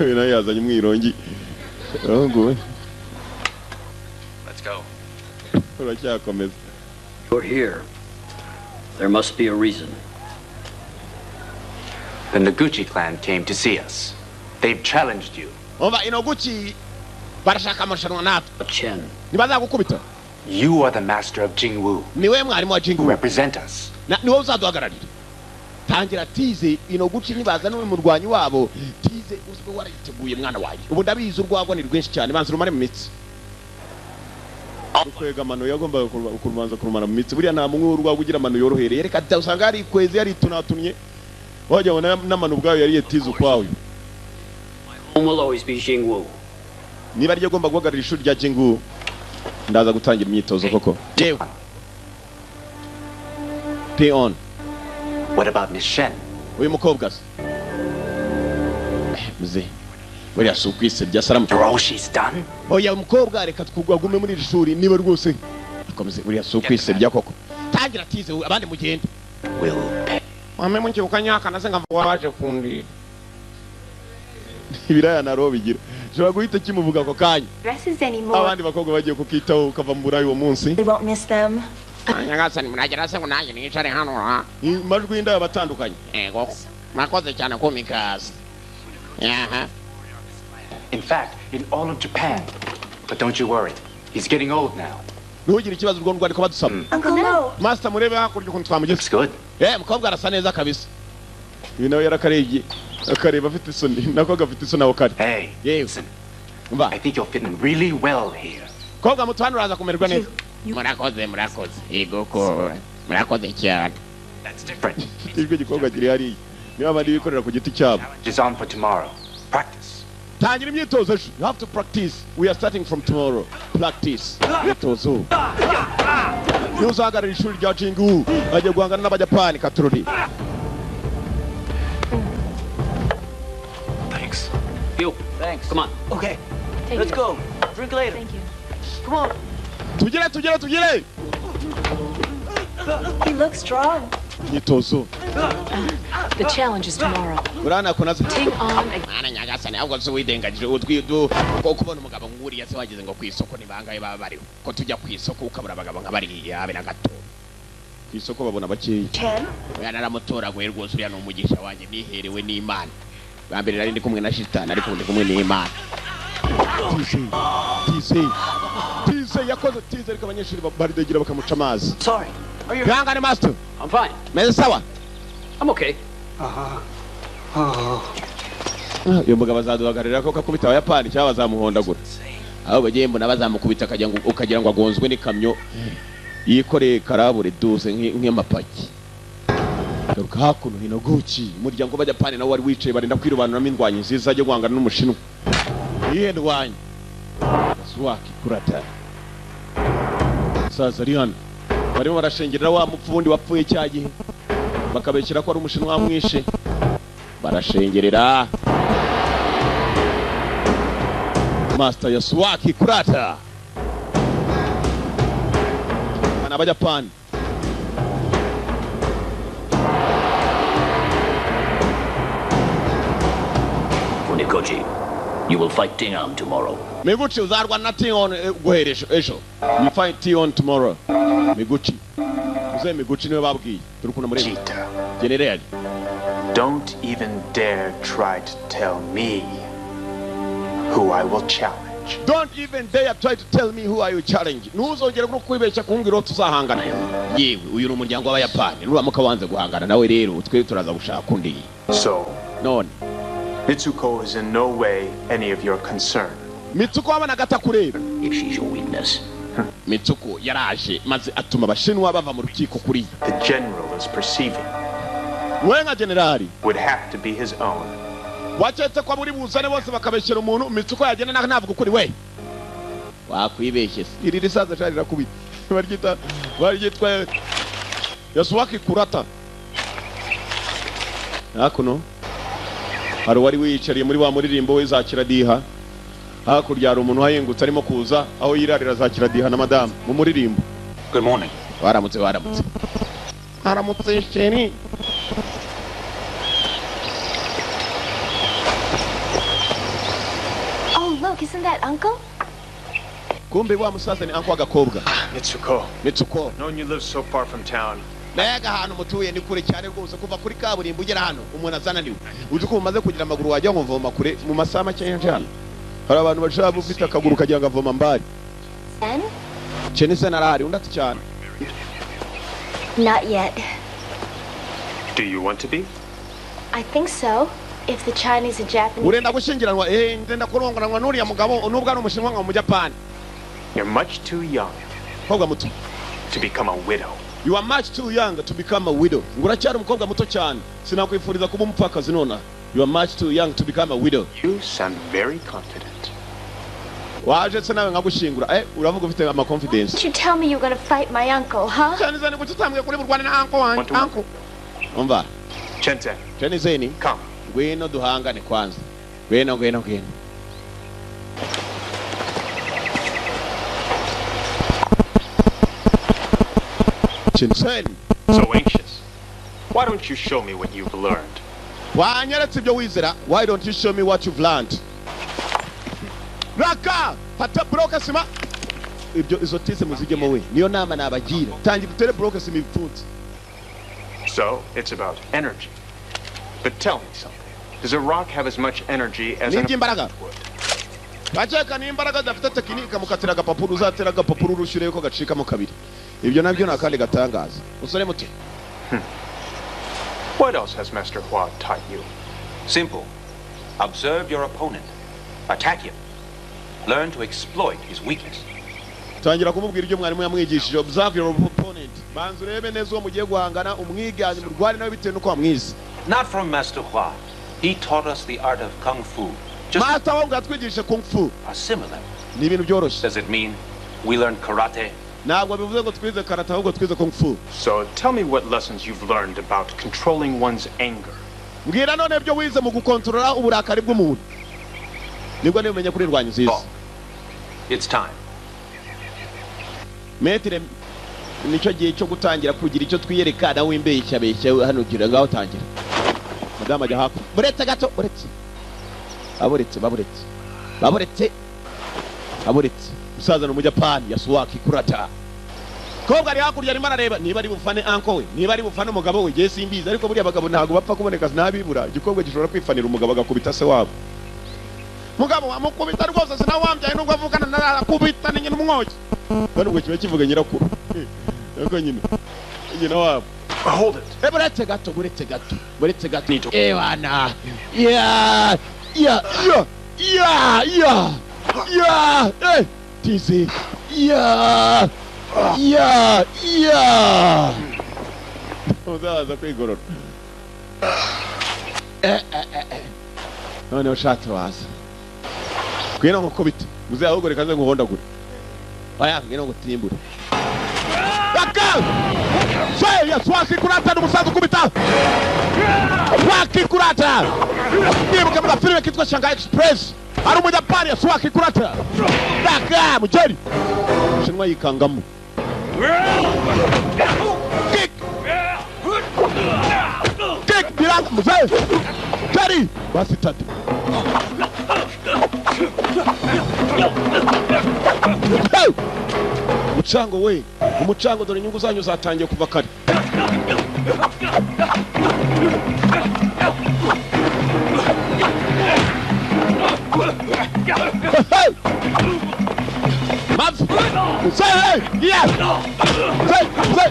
we nawe yazanye umwirongi. Ahubwo Let's go. Uracyakomeza. You're here. There must be a reason. The Noguchi clan came to see us. They've challenged you. Umva, Inoguchi barashaka amarushanwa natwe. Chen. Ntibazagukubita. You are the master of Jingwu. Niwe mwarimu wa Jingwu. Represent us. Niwe uzaduhagararira. Tangira tize Inoguchi nibaza n'umwe murwanyi wabo. Tize uzwe warayiteguye mwana wanjye. Ubu ndabizi urwagwa ni rwinshi cyane, banza rumare mu mitsi. Kwega amano yagombaga kurumanza kurumara mu mitsi. Buriya nta munywi w'urwagwa ugira amano yorohereye. Reka usanga yari ikwezi yaritunatunnye. Wajya ubona n'amano ubwayo yariye tize ukwayo. Home will always be Jingwu. Niba ariyo agomba guhagararira ishuri rya Jingwu, ndaza gutangira imyitozo koko. Yewe. Peon. What about Miss Shen? Uyu mukobwa se? Muze. Buriya si ukwisebya saramu. All she's done? Oya umukobwa reka twagume muri iri shuri niba rwose. Akomeze buriya si ukwisebya koko. Tangira tize abandi mugende. Will pay. Wame munkibuka nyaka nase nkavuga waje kundi. Ibiraya na roho bigira. Ushobora guhita kimuvuga ako kanya. Dresses anymore. Abandi bakobwa bagiye kukitaho ukava mu burayi uwo munsi. They won't miss them. Nyagasani muragera se ngo nanjye nicare hano ha. Amajwi y'indaya batandukanye. Ego. Mwakoze cyane kumikaza. Aha. In fact, in all of Japan. But don't you worry. He's getting old now. Ntugire ikibazo urwo rwandiko badusaba. Uncle No. Master murebe hakurya ukuntu twamugeze. Looks good. Mukobwa arasa neza kabisa. Uyu nawe yarakarebye. Akareba afite isoni, nako gafite isoni aho kari. Hey. Yewe. I think you'll fit in really well here. Kobwa muto hano uraza kumererwa neza. Murakoze, murakoze. Yego ko murakoze cyane. That's different. Ijwi gikobwa kiri hariya. Niba abandi bikorera ku giti cyabo. It's on for tomorrow. Practice. Tangira imyitozo ejo. You have to practice. We are starting from tomorrow. Practice. Imyitozo. Niba uzahagararira ishuri rya Jingwu, bagiye guhangana n'Abajapani katururi. Thanks. You. Thanks. Come on. Okay. Take Let's it. go. Drink later. Thank you. Come on. Tugere, tugere, tugere. He looks strong. Imyitozo. The challenge is tomorrow. Urana kunaza. Ting on Mwana nyagasani ahubwo se widengagije utwidu ko kubona umugabo nguriya se wageze ngo ku isoko ni bangahe baba bariho, ko tujya ku isoko ukabura abagabo nka bariya abe na gato. Ku isoko babona bakeya. Chen. Oya naramutoraguye rwose, uriya ni umugisha wanjye niherewe n'Imana. Bwa mbere nari ndi kumwe na shitani ariko ndi kumwe n'Imana. Tize, tize, tize yakoze tize ariko abanyeshuri baridegera bakamuca amazi. Sorry. Are you Ihangane master. I'm fine. Meze sawa. I'm okay. Uyu mugabo azaduhagararira ko kakubita Abayapani cyangwa bazamuhondagura. Aho bagiye mbona bazamukubita ukagira ngo agonzwe n'ikamyo yikoreye karabure duse nk'amapaki. Garuka hakuno Hinoguchi, umuryango w'Abajapani nawo wari wicaye barinda kwirobanuramo indwanyi nziza ajya guhangana n'Umushinwa. Iyihe ndwanyi? Yasuaki Kurata. Saza ari hano. Barimo barashengerera wa mupfu wundi wapfuye cya gihe. Bakabeshyira ko ari Umushinwa wamwishe. Barashengerera. Master Yasuaki Kurata. Bana Abajapani. Mikochi, you will fight Tingon tomorrow. Miguchi uzarwana na Tingon guhera ejo. You fight Tingon tomorrow. Miguchi. Uze Miguchi niwe babwiye. Turi kuna mureba. General. Don't even dare try to tell me who I will challenge. Don't even dare try to tell me who I will challenge. Ntuzongere no kwibeshya kumbwira uwo tuzahangana. Yewe uyu ni umuryango w'Abayapani. Nuramuka wanze guhangana nawe rero twe turaza gushaka undi. So, none Mitsuko is in no way any of your concern. Mitsuko wabonaga atakureba. If she's your weakness. Mitsuko yaraje maze atuma abashinwa bava mu rukiko kuri. The general is perceiving. We nka generali would have to be his own. Waketse ko muri buzane bose bakabeshyera umuntu Mitsuko yagenda navuga ukuri we. Wakwibeshye se. Iri risaza shari rakubita. Baryita baryitwa Yasuwaki Kurata. Hakuno hari wari wiyicariye muri wa muririmbo we za Kiradiha. Hakurya hari umuntu wahengutse arimo kuza aho yirarira za Kiradiha na madamu mu muririmbo. Good morning. Waramutse waramutse. Haramutse sheri. Oh, look, isn't that uncle? Kumbe wa musaza ni uncle agakobwa. Mitsuko. Mitsuko. Known you live so far from town. Nayaga ahantu mutuye ni kure cyane rwose kuva kuri kaburimbo ugera hano umuntu azananiwe. Uzi ko umaze kugira amaguru wajya ngo mvoma kure mu masaha make cyane. Hari abantu bashaka ufite akaguru kagira ngo avoma mbari. Chenisen arahari undi ati cyane. Not yet. Do you want to be? I think so. If the Chinese and Japanese. Urenda gushyingiranwa ndenda kurongoranwa n'uriya mugabo nubwo ari umushinwa nka mu Japan. You're much too young. Mukobwa muto. To become a widow. You are much too young to become a widow. Uracyari umukobwa muto cyane. Sinakwifuriza kuba umupfakazi nona. You are much too young to become a widow. You sound very confident. Waje se nawe nkagushingura. Uravuga ufite ama confidence. You tell me you're going to fight my uncle, huh? Chenisen kuki utambwiye kuri burwane na uncle wanjye? Uncle. Umva. Chensen. Chenisen. Come. Ngwino duhangane kwanza. Ngwino ngwino ngwino. Chensen. So anxious. Why don't you show me what you've learned? Wanyeretse ibyo wizera. Why don't you show me what you've learned? Raka! Fata broke sima. Ibyo izo tize muzigemo we. Niyo nama nabagira. Tangira utere broke sima ibipfunsi. So, it's about energy. But tell me something. Does a rock have as much energy as an imbaraga? Baceka ni imbaraga zafite tekinike mukatira agapapuro uzatera agapapuro urushyure ko gacikamo kabiri. Ibyo nabyo nakandi gatangaza. Usore muto. What else has Master Hua taught you? Simple. Observe your opponent. Attack him. Learn to exploit his weakness. Tangira kumubwira ibyo mwarimu yamwigishije. Observe your opponent. Banza urebe neza uwo mugiye guhangana umwiganye murware nawe bitewe nuko wamwize. Not from Master Hua. He taught us the art of kung fu. Just Master Hua yatwigishije kung fu. Are similar. Ni ibintu byoroshye. Does it mean we learned karate? Ntabwo bivuze ngo twize karate ahubwo twize kung fu. So tell me what lessons you've learned about controlling one's anger. Mbwira none ibyo wize mu gukontorora uburakari bw'umuntu. Nibwo nibumenye kuri rwanyu nziza. It's time. Metre nicyo gihe cyo gutangira kugira icyo twiyereka nawe imbeshya beshya hano gira ngaho tangira. Madama ajya hakurya. Buretse gato buretse. Aburetse baburetse. Baburetse. Aburetse. Musaza no Mujapani Yasuwaki Kurata. Kobwa ari hakurya arimo arareba niba ari bufane uncle we niba ari bufane umugabo we je simbizi ariko buriya abagabo ntago bapfa kuboneka nabibura igikobwa gishobora kwifanira umugabo agakubita se wabo. Mugabo amukubita rwose sinawambyaye nubwo avukana narakubita ni nyina umwoki. Bano ubwo kiba kivuga nyirakuru. Yego nyina. Nyina wabo. Hold it. Buretse gato buretse gato buretse gato. Ewana. Yeah. Yeah. Yeah. Yeah. Yeah. Yeah. Tizi. Yeah. Yeah. Yeah. Uzaza kwigorora. None ushatse waza. Ngwino nkukubite. Muze ahubwo reka nze nguhondagure. Oya ngwino ngutimbure. Raka! Say Yasuwaki Kurata n'umusaza ukubita. Yasuwaki Kurata. Nibuka muri filime kitwa Shanghai Express. Ari umujapani Yasuwaki Kurata. Raka mujeri. Shinwa yikangamo. Kick! Kick biranga muze. Kari basitatu. Umucango we, umucango dore inyungu zanyu zatangiye kuva kare. Mav! Say, yeah! Say, say!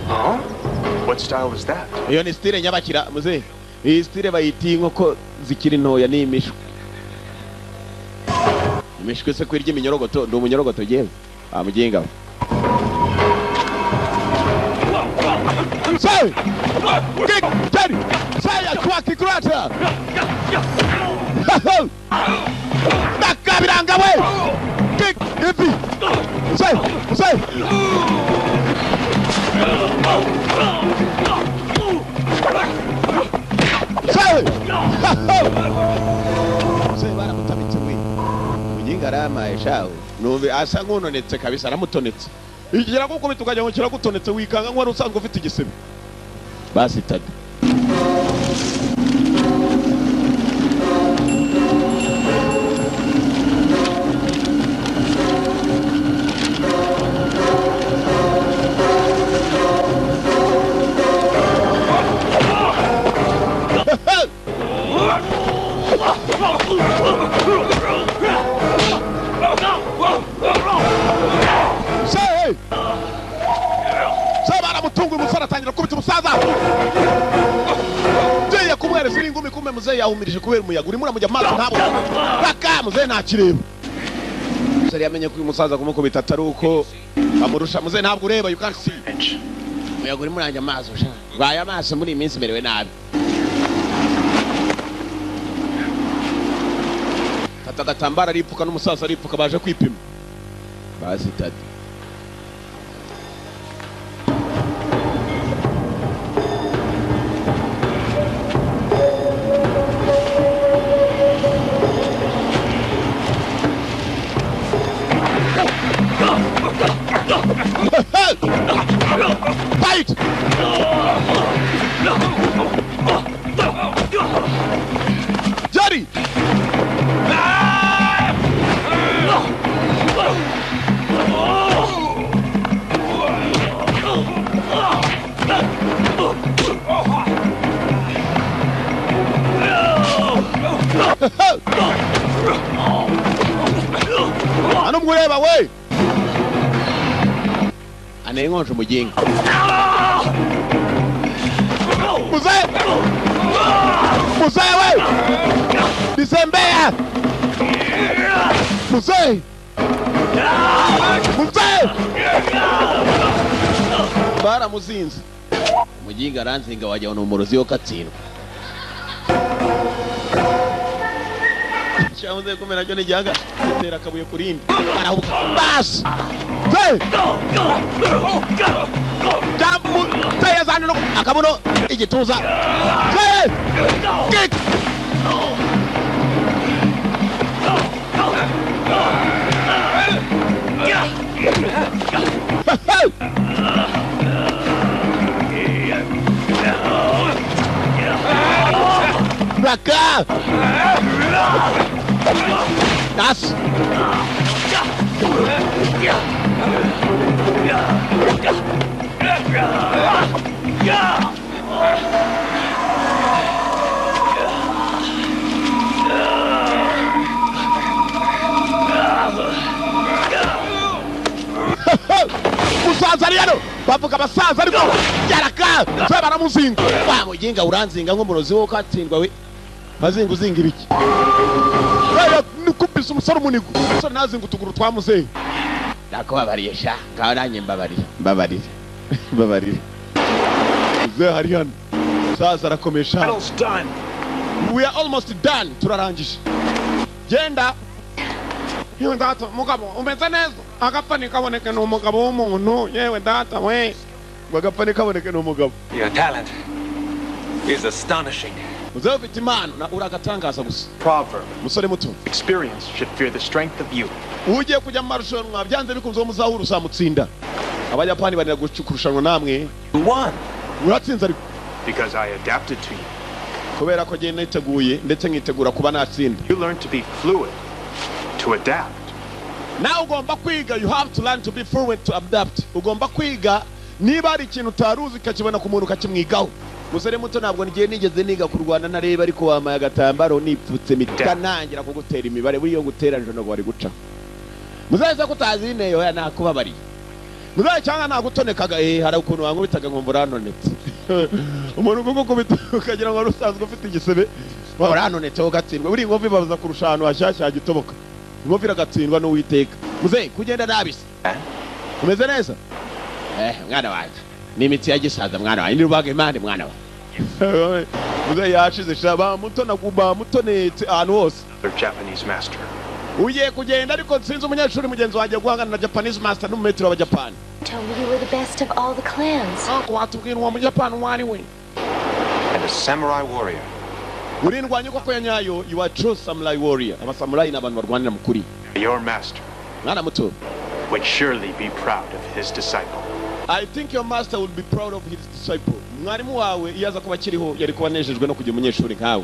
Huh? What style is that? Iyo ni style nyabakira muze. Iyi style bayita inkoko zikiri ntoya ni imishwi. Imishwi se kwirya iminyorogoto, ndi umunyorogoto yewe. Amuginga. Say! Kick! Jerry! Say a quacky grata! Nakabiranga we! Kick! Ipi! Say! Say! Say! Say baramutamitse we. Mujinga aramaye shawe. Numve asa nkunonetse kabisa aramutonetse. Igira gukubita ukajya ngo kiragutonetse wikanga nk'wari usanzwe ufite igisebe. Basi tata. Yahumirije kubera umuyaga urimo uramujya amaso ntabwo raka muze ntakireba. Musore yamenye ko uyu musaza kumukubita atari uko amurusha. Muze ntabwo ureba, you can't see. Umuyaga urimo uranjya amaso sha. Rwaye amaso muri iyi minsi merewe nabi. Tata agatambaro aripfuka n'umusaza aripfuka baje kwipima. Basi tata. Fight! Jerry! Anumureba we! Anengonje umuginga. Muzaye! Muzaye we! Bizembea! Muzaye! Muzaye! Baramuzinze. Umuginga aranzinga wajya ni umurozi wo katsindwa. Cyamuze kumera cyo nijyaga gitera akabuye kurindi. Arahubuka. Bas! Hey! Damu tayazana no akabuno igituza. Hey! Kick! Pra cá! Das! Musaza ari hano bavuga abasaza ariko yaraka se baramuzinga wa muginga uranzinga nk'umurozi wo katsindwa we bazinga uzinga ibiki nikubise umusore umunigo umusore nazinga utuguru twa muzehe nakubabariye sha ngaho nanjye mbabarire mbabarire mbabarire muzehe hari hano musaza arakomesha. We are almost done, turarangije genda. Yewe data mugabo umeze neza agapfa ntikaboneke ni umugabo w'umuntu. Yewe data we ngo agapfa ntikaboneke ni umugabo. Your talent is astonishing. Muzehe ufite impano na uragatangaza gusa. Proverb. Musore muto. Experience should fear the strength of youth. Ugiye kujya mu marushanwa byanze bikunze wo muzahura uzamutsinda. Abayapani barira kurushanwa namwe. You won. Uratsinze ariko. Because I adapted to you. Kubera ko jye niteguye ndetse nkitegura kuba natsinda. You learn to be fluid, to adapt. Nawe ugomba kwiga, you have to learn to be fluent, to adapt. Ugomba kwiga niba hari ikintu utaruzi ukakibona ku muntu ukakimwigaho. Musore muto, ntabwo ngiye nigeze niga kurwana nareba, ariko wamaye agatambaro nipfutse mita nangira kugutera imibare. Buriyo ngutera njono wari guca muzaza ko utazi neyo ya nakubabariye muzaza cyangwa nagutonekaga. Hari ukuntu wankubitaga nkumva uranonetse. Umuntu kugukubita ukagira ngo wari usanzwe ufite igisebe, uranonetse ugatsindwa. Buriya inkovu ibabaza kurusha ahantu hashyashya hagitoboka. Inkovu iragatsindwa n'Uwiteka. Muzehe, kugenda nabi se umeze neza? Mwana wanjye ni imitsi ya gisaza, mwana wanjye ni rubaga imana, mwana wanjye. Muzehe yashize sha, bamutonetse ahantu hose. Japanese master. Ugiye kugenda ariko nsinzi umunyeshuri mugenzi wanjye guhangana na Japanese master n'umumetero w'Abajapani. Told me you were the best of all the clans. Uncle watubwira uwo Mujapani uwo ari we. And a samurai warrior. Uri ndwanyi koko ya nyayo, you are true samurai warrior. Abasamurai ni abantu barwanira mu kuri. Your master Mwana muto would surely be proud of his disciple. I think your master would be proud of his disciple. Mwarimu wawe iyo aza kuba akiriho yari kuba anejejwe no kugira umunyeshuri nkawe.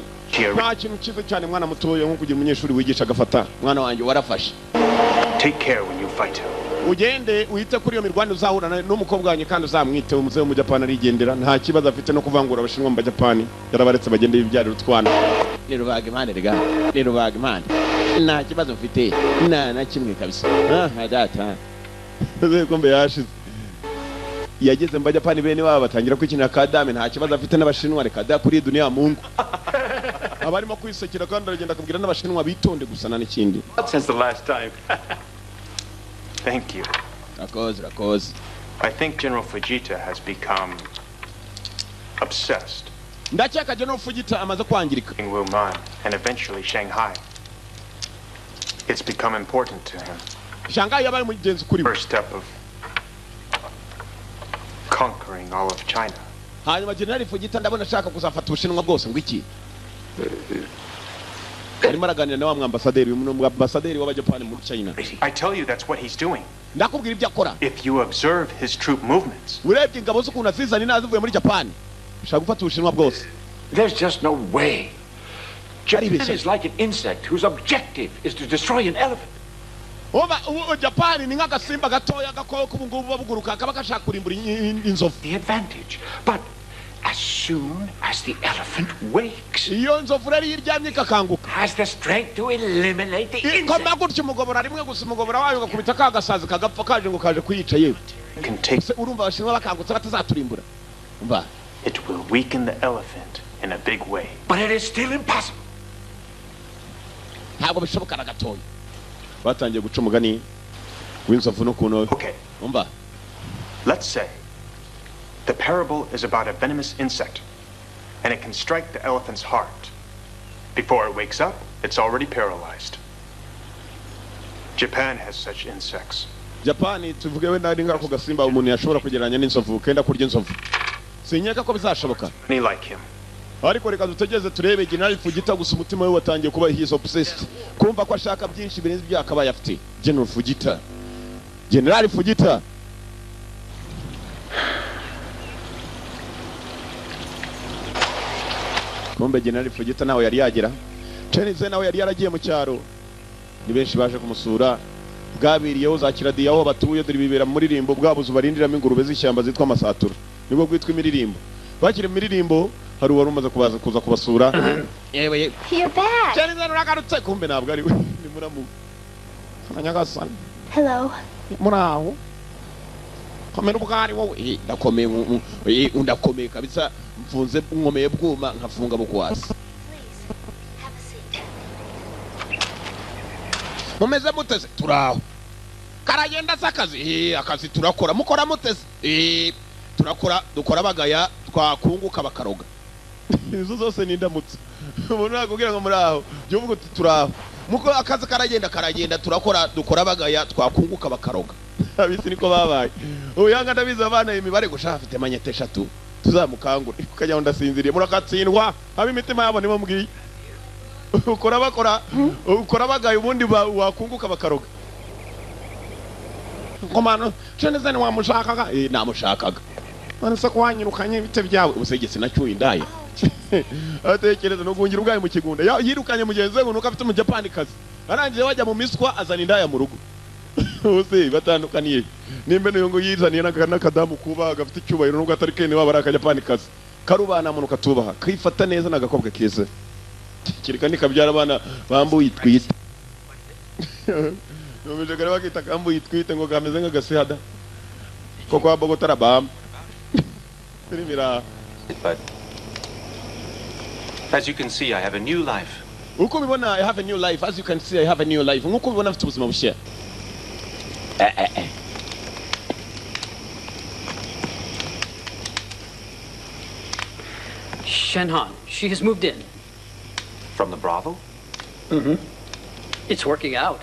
Nta kintu cyiza cyane mwana mutoya nko kugira umunyeshuri wigisha agafata. Mwana wanjye warafashe. Take care when you fight him. Ugende wite kuri iyo mirwano uzahura n'umukobwa wanjye kandi uzamwite. Umuzehe w'Umujapani arigendera, nta kibazo afite no kuvangura abashinwa mu Bajapani. Yarabaretse bagende bibyarira utwana. Ni rubaga impande rega, ni rubaga impande. Nta kibazo mfite nta na kimwe kabisa. Ah data. Kumbe yashize. Yageze mu Bajapani bene wabo batangira kwikinira kadame, nta kibazo afite n'abashinwa, reka da kuri dunia Mungu. Abarimo kwisekera kandi aragenda akabwira n'abashinwa bitonde gusa nta n'ikindi. Since the last time. Thank you. Rakoze, rakoze. I think General Fujita has become obsessed. Ndakeka General Fujita amaze kwangirika. In Wuhan and eventually Shanghai. It's become important to him. Shanghai yabaye umugenzi kuri we. First step of conquering all of China. Hanyuma General Fujita ndabona ashaka kuzafata Ubushinwa bwose ngo iki? Arimo araganira na wa mwambasaderi, umwambasaderi w'Abajapani muri China. I tell you that's what he's doing. Ndakubwira ibyo akora. If you observe his troop movements. Urebye ingabo z'ukuntu azizana inazivuye muri Japan. Ashaka gufata Ubushinwa bwose. There's just no way. Japan is like an insect whose objective is to destroy an elephant. Oba Japan ni nk'agasimba gatoya gakoko ubu ngubu babuguruka kaba gashaka kurimbura inzovu. The advantage, but as soon as the elephant wakes, iyo nzovu rero iryamye ikakanguka, has the strength to eliminate the insect. Ikoma gutyo umugobora rimwe gusa, umugobora wayo ugakubita ka gasazi kagapfa kaje ngo kaje kuyica yewe. Urumva abashinwa bakangutse batazaturimbura. Umva. It will weaken the elephant in a big way. But it is still impossible. Ntabwo bishoboka na gatoya. Batangiye guca umugani w'inzovu n'ukuntu. Okay. Umva. Let's say the parable is about a venomous insect, and it can strike the elephant's heart. Before it wakes up, it's already paralyzed. Japan has such insects. Japan tuvuge wenda ari ngako gasimba umuntu yashobora kugereranya n'inzovu, kenda kurya inzovu. Sinyeka ko bizashoboka. Many like him. Ariko reka dutegeze turebe General Fujita gusa umutima we watangiye kuba he is obsessed. Kumva ko ashaka byinshi birenze ibyo akabaye afite. General Fujita. General Fujita. Kumbe General Fujita nawe yari yagera. Chenze nawe yari yaragiye mu cyaro. Ni benshi baje kumusura. Bwabiriyeho za kiradiya aho batuye dore bibera mu muririmbo bwabuze barindiramo ingurube z'ishyamba zitwa amasatura. Nibwo bwitwa imirimbo. Bakiri imirimbo hari uwari umaze kubaza kuza kubasura. Yewe. You're back. Chenze nuragarutse kumbe ntabwo ari we. Ni muramu. Nyagasani. Hello. Muraho. Komera ubwari wowe. Ndakomeye ndakomeye kabisa mfunze nkomeye bwuma nkafunga bukwasi. Mumeze muteze turaho. Karagenda sakazi akazi turakora mukora muteze turakora dukora bagaya twakunguka bakaroga. Izo zose ni ndamutse. Umuntu nakubwira ngo muraho byuvuga uti turaho. Muko akazi karagenda karagenda turakora dukora bagaya twakunguka bakaroga. Abisi niko babaye. Uyanga ndabiza abana imibare gusha afite manyete 3 tuzamukangure ukajya ndasinziriye murakatsindwa abi imitima yabo nibo mbwiye. Ukora bakora ukora bagaye ubundi wakunguka bakaroga. Komano cheneze ni wamushakaga namushakaga. None se kwanyirukanye bite byawe ubusegetse nacyuye indaye. Atekereza no guhungira ubwayo mu kigunda. Yirukanye mugenzi we ngo nuko afite umujapani kazi. Arangije wajya mu miswa azana indaya mu rugo. Uzi batandukaniye. Nimbe niyo ngo yizaniye n'akadamu kuba gafite icyubahiro nubwo atari kene waba ari akajapani kazi. Karubana muntu katubaha, kifata neza nagakobwa keza. Kirika nikabyara abana bambuye itwite. Numije kare bakita kambuye itwite ngo kameze nk'agasihada. Koko wa Bogota arabamba. Filimi. But as you can see, I have a new life. Uko ubibona, I have a new life. As you can see, I have a new life. Nkuko ubibona mfite ubuzima bushya. Shenhan, she has moved in. From the Bravo? Mm-hmm. It's working out.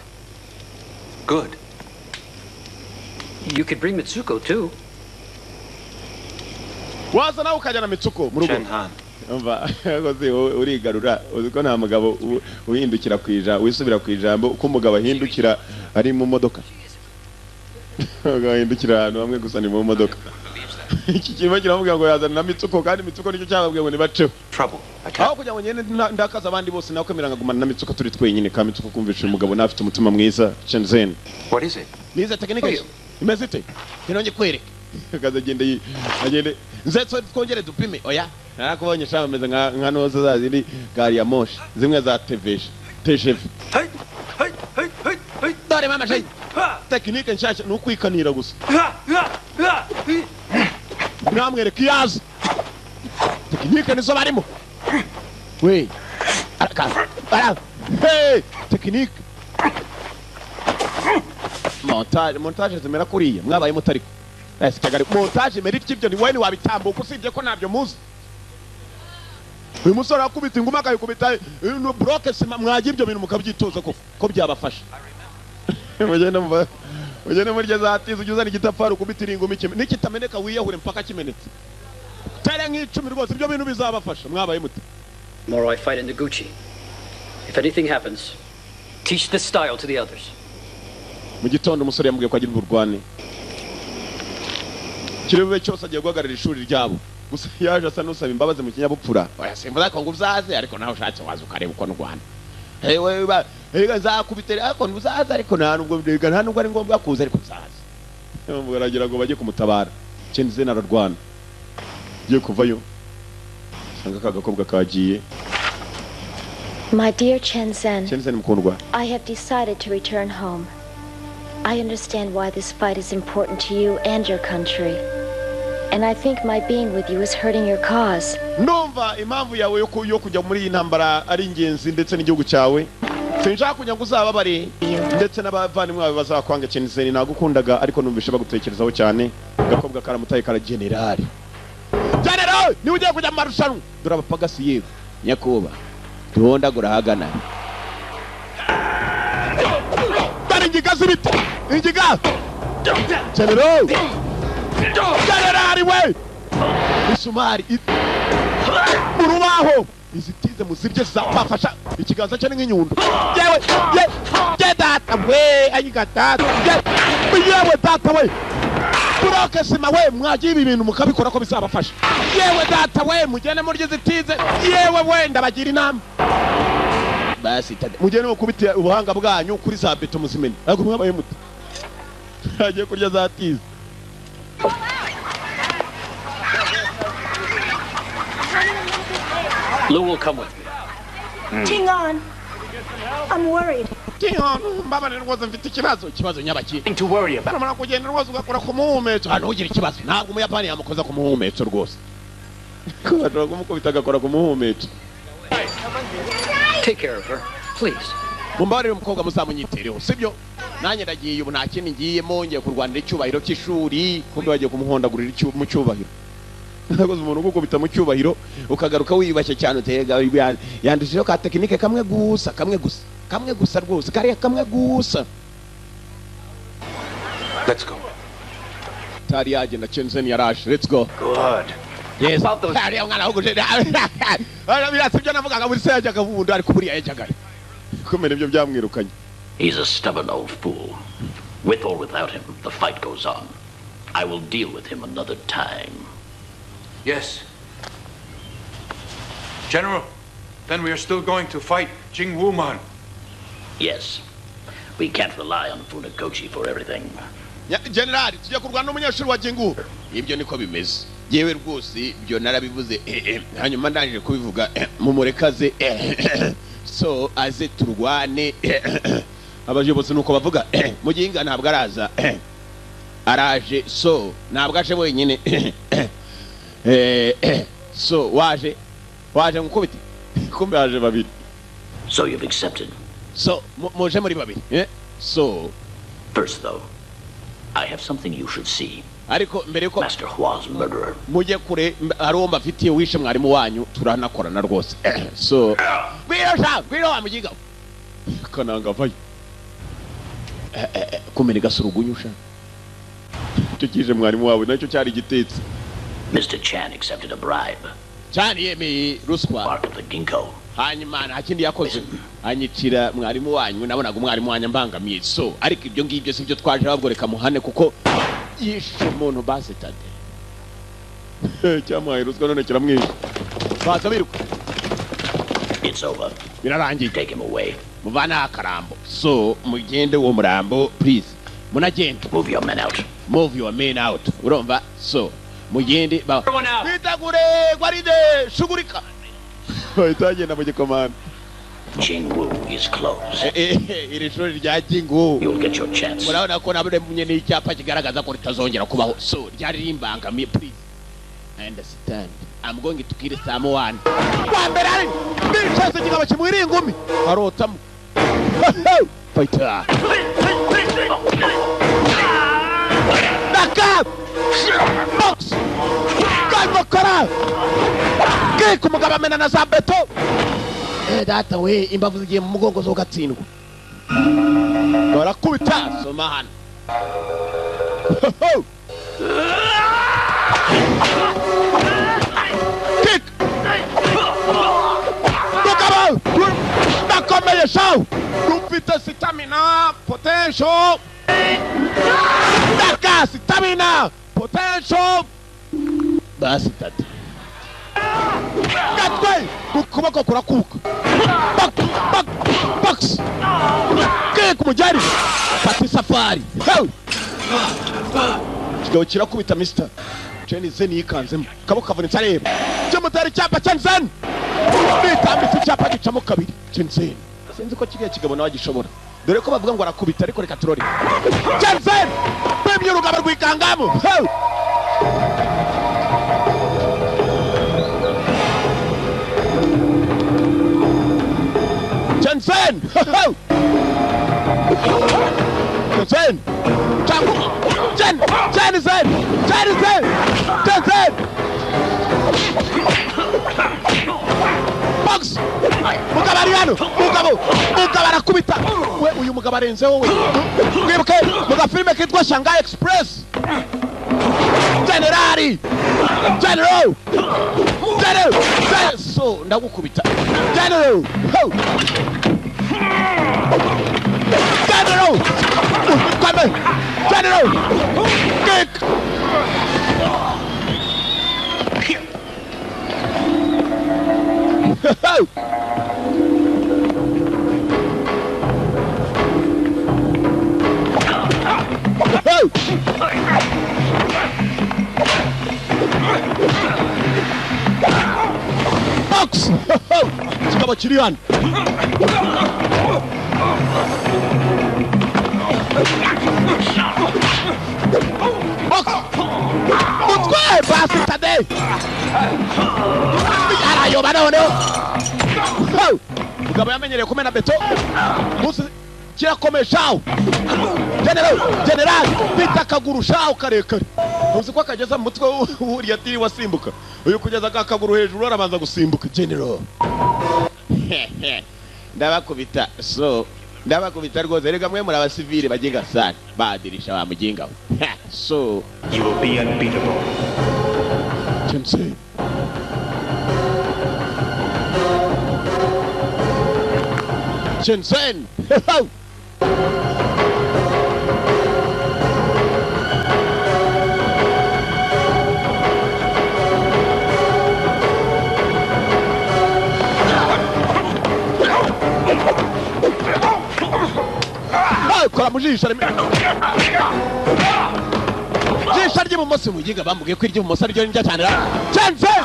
Good. You could bring Mitsuko, too. Waza nawe ukajyana Mitsuko mu rugo. Shenhan. Umva, rwose urigarura, uzi ko nta mugabo uhindukira ku ijambo, wisubira ku ijambo, uko umugabo ahindukira ari mu modoka. Umugabo ahindukira ahantu hamwe gusa ni mu modoka. Iki kirimo kiramubwira ngo yazana na Mitsuko kandi Mitsuko nicyo cyababwiye ngo nibaceho. Trouble. Aho kugira ngo ngende ndakaza abandi bose nakwemera nkagumana na Mitsuko turi twenyine ka Mitsuko kumvisha umugabo nafite umutima mwiza Shenzhen. What is it? Nize tekinike. Imeze ite? Ntinonye kwereka. Kaza agende agende nze twongere dupime oya. Narakubonye shamba meze nka noza za zindi gari ya moshi zimwe za TGV. Dore mama shayi. Tekinike nshasha nukwikanira gusa. Namwereka iyaza. Tekinike nizo barimo. We. Arakaza. Ara. Hey, tekinike. Montage zimera kuriya mwabaye mutariko. Ese kagari montage imera ibyo ni wene wabitambuka usibye ko ntabyo muzi. Uyu musore akubita inguma akayikubita no bloke sima mwaje ibyo bintu mukabyitoza ko byabafasha. Mugende murya zatiza ujye uzana igitafari ukubita inguma nikitameneka wiyahure mpaka kimenetse. Tere nk'icumi rwose ibyo bintu bizabafasha mwabaye mute. Tomorrow I fight in Noguchi. If anything happens, teach this style to the others. Mu gitondo umusore yamubwiye ko agira uburwane. Kirebe cyose agiye guhagarara ishuri ryabo. Gusa yaje asa n'usaba imbabazi mu kinyabupfura. Oya simvuza ko ngo uzaze ariko nawe ushatse waza ukareba uko ndwana. Hewe ba rega nzakubitera ariko ntuzaza ariko nta nubwo rega nta nubwo ari ngombwa kuza ariko uzaza. Baragira ngo bajye kumutabara. Chenze nararwana. Giye kuvayo. Sanga kagakobwa kagiye. My dear Chenzen. Chenzen mukundwa. I have decided to return home. I understand why this fight is important to you and your country. And I think my being with you is hurting your cause. Ndumva impamvu yawe yo kujya muri iyi ntambara ari ingenzi ndetse n'igihugu cyawe. Sinshaka kujya ngo uzababare ndetse n'abavandimwe bawe bazakwanga. Chenzen nagukundaga ariko numvishe bagutekerezaho cyane. Gakobwa karamutaye kara general. General, ni ugiye kujya mu marushanwa. Dore abapagasi yewe. Nyakuba. Tuhondagura hagana. Dore ingiga z'ibiti. Ingiga. General. General we. Isumari mu rubaho. Izitize muzirye zapafasha ikiganza cye nk'inyundo. Yewe ye data we ayiga data. Yewe data we. Buroke sima we mwagiye ibi bintu mukabikora ko bizabafasha. Yewe data we mugende murye zitize. Yewe we ndabagira inama. Basi mugende mukubite ubuhanga bwanyu kuri za beto muzimene. Ariko mwabaye muto. Agiye kurya za tize. Lou will come with me. Tingon, I'm worried. Tingon, mbabarira rwose mfite ikibazo. Ikibazo nyabaki. To worry about. Uramara kugenda rwose ugakora ku muhumetso. Hano ugira ikibazo. Ntabwo umuyapani yamukoza ku muhumetso rwose. Ko bashobora kumukubita agakora ku muhumetso. Take care of her, please. Mumbabarire umukobwa muzamunyitereho, sibyo? Nanjye ndagiye ubu nta kindi ngiyemo, ngiye kurwanira icyubahiro cy'ishuri. Kumbe bagiye kumuhondagurira mu cyubahiro. Nakoze umuntu ugukubita mu cyubahiro ukagaruka wiyubashye cyane utega yandishijeho ka tekinike kamwe gusa kamwe gusa kamwe gusa rwose kariya kamwe gusa. Let's go. Tari yagenda Chenzen yaraje. Let's go. Good. Yes. Kariya mwana w'uguje. Birasibyo navugaga buri se yajyaga bundi ariko buriya yajyaga. Kumena ibyo byamwirukanye. He's a stubborn old fool. With or without him, the fight goes on. I will deal with him another time. Yes. General, then we are still going to fight Jing Wuman. Yes. We can't rely on Funakoshi for everything. General, tujya kurwana n'umunyeshuri wa Jingu. Ibyo niko bimeze. Yewe rwose ibyo narabivuze, hanyuma ndangije kubivuga mumurekaze so aze turwane. Abayobozi nuko bavuga, muginga ntabwo araza, araje so ntabwo aje wenyine. So waje ngukubite, kumbe aje babiri. So you've accepted. So muje muri babiri. So first though, I have something you should see. Ariko mbere yuko Master Hua's murderer. Mujye kure hari uwo mbafitiye wishe mwarimu wanyu, turanakorana rwose. So gwiro sha gwiro wa mugiga kananga vayo kumene gasurugunyusha cyo kije mwarimu wawe nacyo cyari gitetse. Mr. Chan accepted a bribe. Chan yemeye ruswa. Bark of the ginkgo. Hanyuma nta kindi yakoze anyicira mwarimu wanyu, nabonaga umwarimu wanyu ambangamiye. So ariko ibyo ngibyo si byo twaje babworeka muhane kuko yishe umuntu basetade. Cyamuhaye ruswa none kiramwishe. Baza biruka. It's over. Birarangiye. Take him away. Muvana akarambo. So mugende uwo murambo please. Munagenda. Move your men out. Move your men out. Urumva? So mugende ba. Bitegure gwaride shugurika. Bahita bagenda mu gikomanda. Jingwu is closed. Iri shuri rya Jingwu. You'll get your chance. Murabona ko nabonye n'icyapa kigaragaza ko ritazongera kubaho. So ryari rimbangamiye please. I understand. I'm going to kill someone. Wambere ari bicaze kigabo kimwiri ingumi. Arotamo. Fighter. Naka! Box! Gakora! Kick umugabo amena na za beto. Data we imbavu zigiye mu mugongo zo gatsindwa. Barakubita soma hano. Kick! Mugabo! Ndakomeye shaw! Rufite stamina potential. Ndaka stamina potential. Basi tati. Gatwe! Ukuboko kurakuka. Box! Box! Box! Kick mujari! Fata safari. Kigabo kirakubita Mr. Chen Zhen yikanzemo. Kaboko kavunitse areba. Cyamutera icyapa Chen Zhen. Bitambitse icyapa gicamo kabiri. Chen Zhen. Sinzi ko kiriya kigabo nawe agishobora. Dore ko bavuga ngo arakubita ariko reka turore. Chen Zhen! Bemye urugabo rwikangamo. Chen Zhen! Chen Zhen! Chen! Chen Zhen! Chen Zhen! Chen Zhen! Box! Mugabo ari hano! Mugabo! Mugabo arakubita! We uyu mugabo arenze wowe! Mwibuke mu gafilime kitwa Shanghai Express! Generali! General! General! So ndagukubita! General! Ho! General! Kwame! General! Kick! Box! Kikaba kiri hano. Box! Mutwe! Basi tade! Arayoba noneho. Mugabo yamenyereye kumena beto. Musi kirakomeye shawo. General, general, bita akaguru shawo karekare. Uzi ko akageza mu mutwe uriya tiri wasimbuka. Uyu kugeza akaguru hejuru arabanza gusimbuka. General. Ndabakubita so ndabakubita rwose rega mwe muri abasivile bagenga sana badirisha wa muginga. So you will be unbeatable. Chen Chen Zhen. Mu jisho jisho ry'ibumoso, muginga bamubwiye ko iry'ibumoso ariryo ndya cyane. Jensen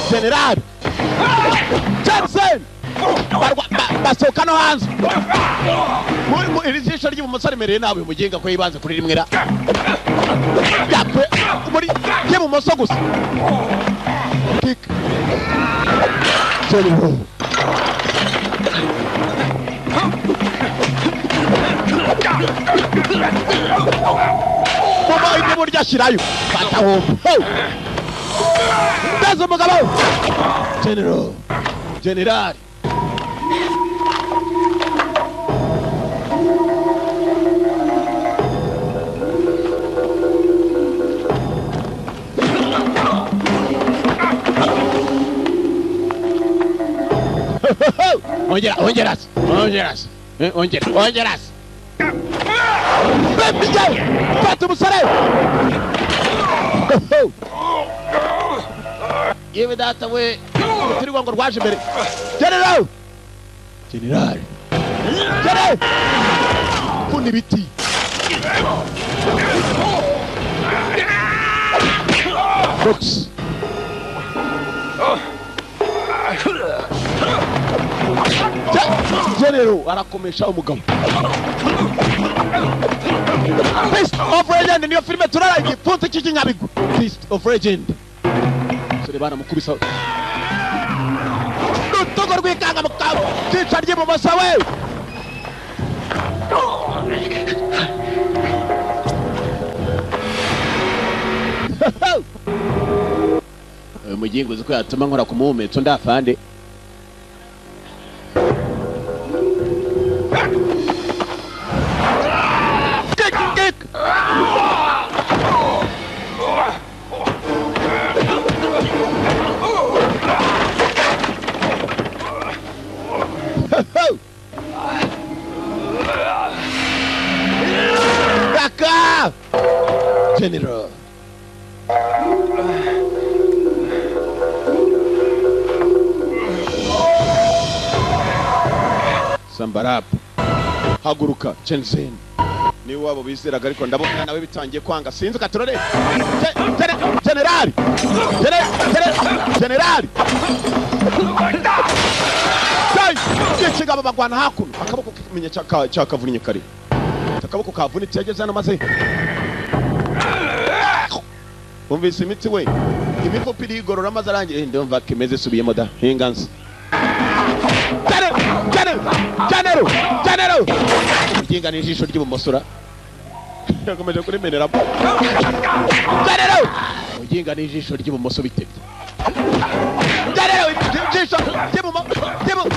General Jensen basohoka no hanze. Iri jisho ry'ibumoso rimereye nabi umuginga ko yibanze kuri rimwe ra muri ry'ibumoso gusa. Kick General Mama iburyo ashyirayo fata hombo ndaza umugabo General General ongera ongera ongera ongera ongera fata umusore. Yewe data we, urutirigongo rwaje imbere. General General General pfuna ibiti. Box General arakomesha umugabo. Fist of Legend niyo filime turara igipfunsi cy'ikinyabigwi. Fist of Legend. Sore baramukubisa rutugu rwikanga mu kabo cyica ry'ibumoso we. Uyu mugingo uzi ko yatuma nkora ku muhumetso ndafande. General Sambarap haguruka Jensen ni wabo bizeraga ariko ndabona nawe bitangiye kwanga sinzi katurore. General General Kigabo bagwana hakuno akaboko kimenya cyakavunnye kare akaboko kavunitse yageze hano maze umvise imitsi we imifupa irigorora maze arangiye ndumva kimeze subiyemo da hinganze. General General uginga n'ijisho ry'ibumoso yakomeje kurimenera. General uginga n'ijisho ry'ibumoso bitebye. General ijisho ry'ibumoso General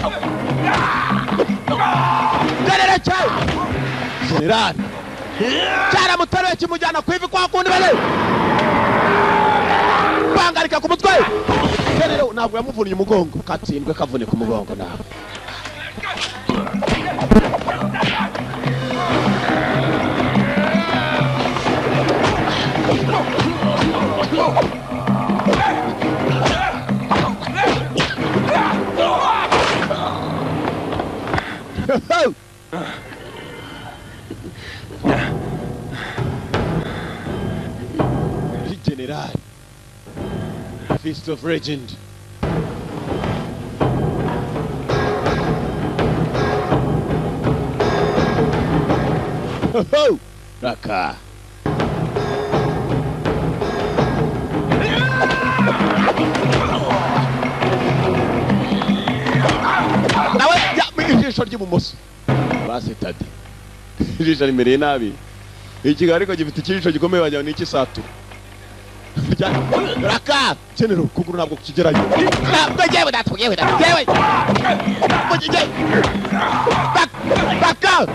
General cyaramutaruye kimujyana ku ivi kwa kundi bane bangarika ku mutwe. General ntabwo yamuvunnye umugongo katsindwe kavunika umugongo nawe. General Fist of Legend. Ho! Raka. Nawe ijisho ry'ibumoso basetade ijisho rimereye nabi ikigali ariko gifite ikijisho gikomeye wagira ni icy'isatura. Raka General kuguru ntabwo kukigerayo. Ntabwo yewe data yewe data yewe Raka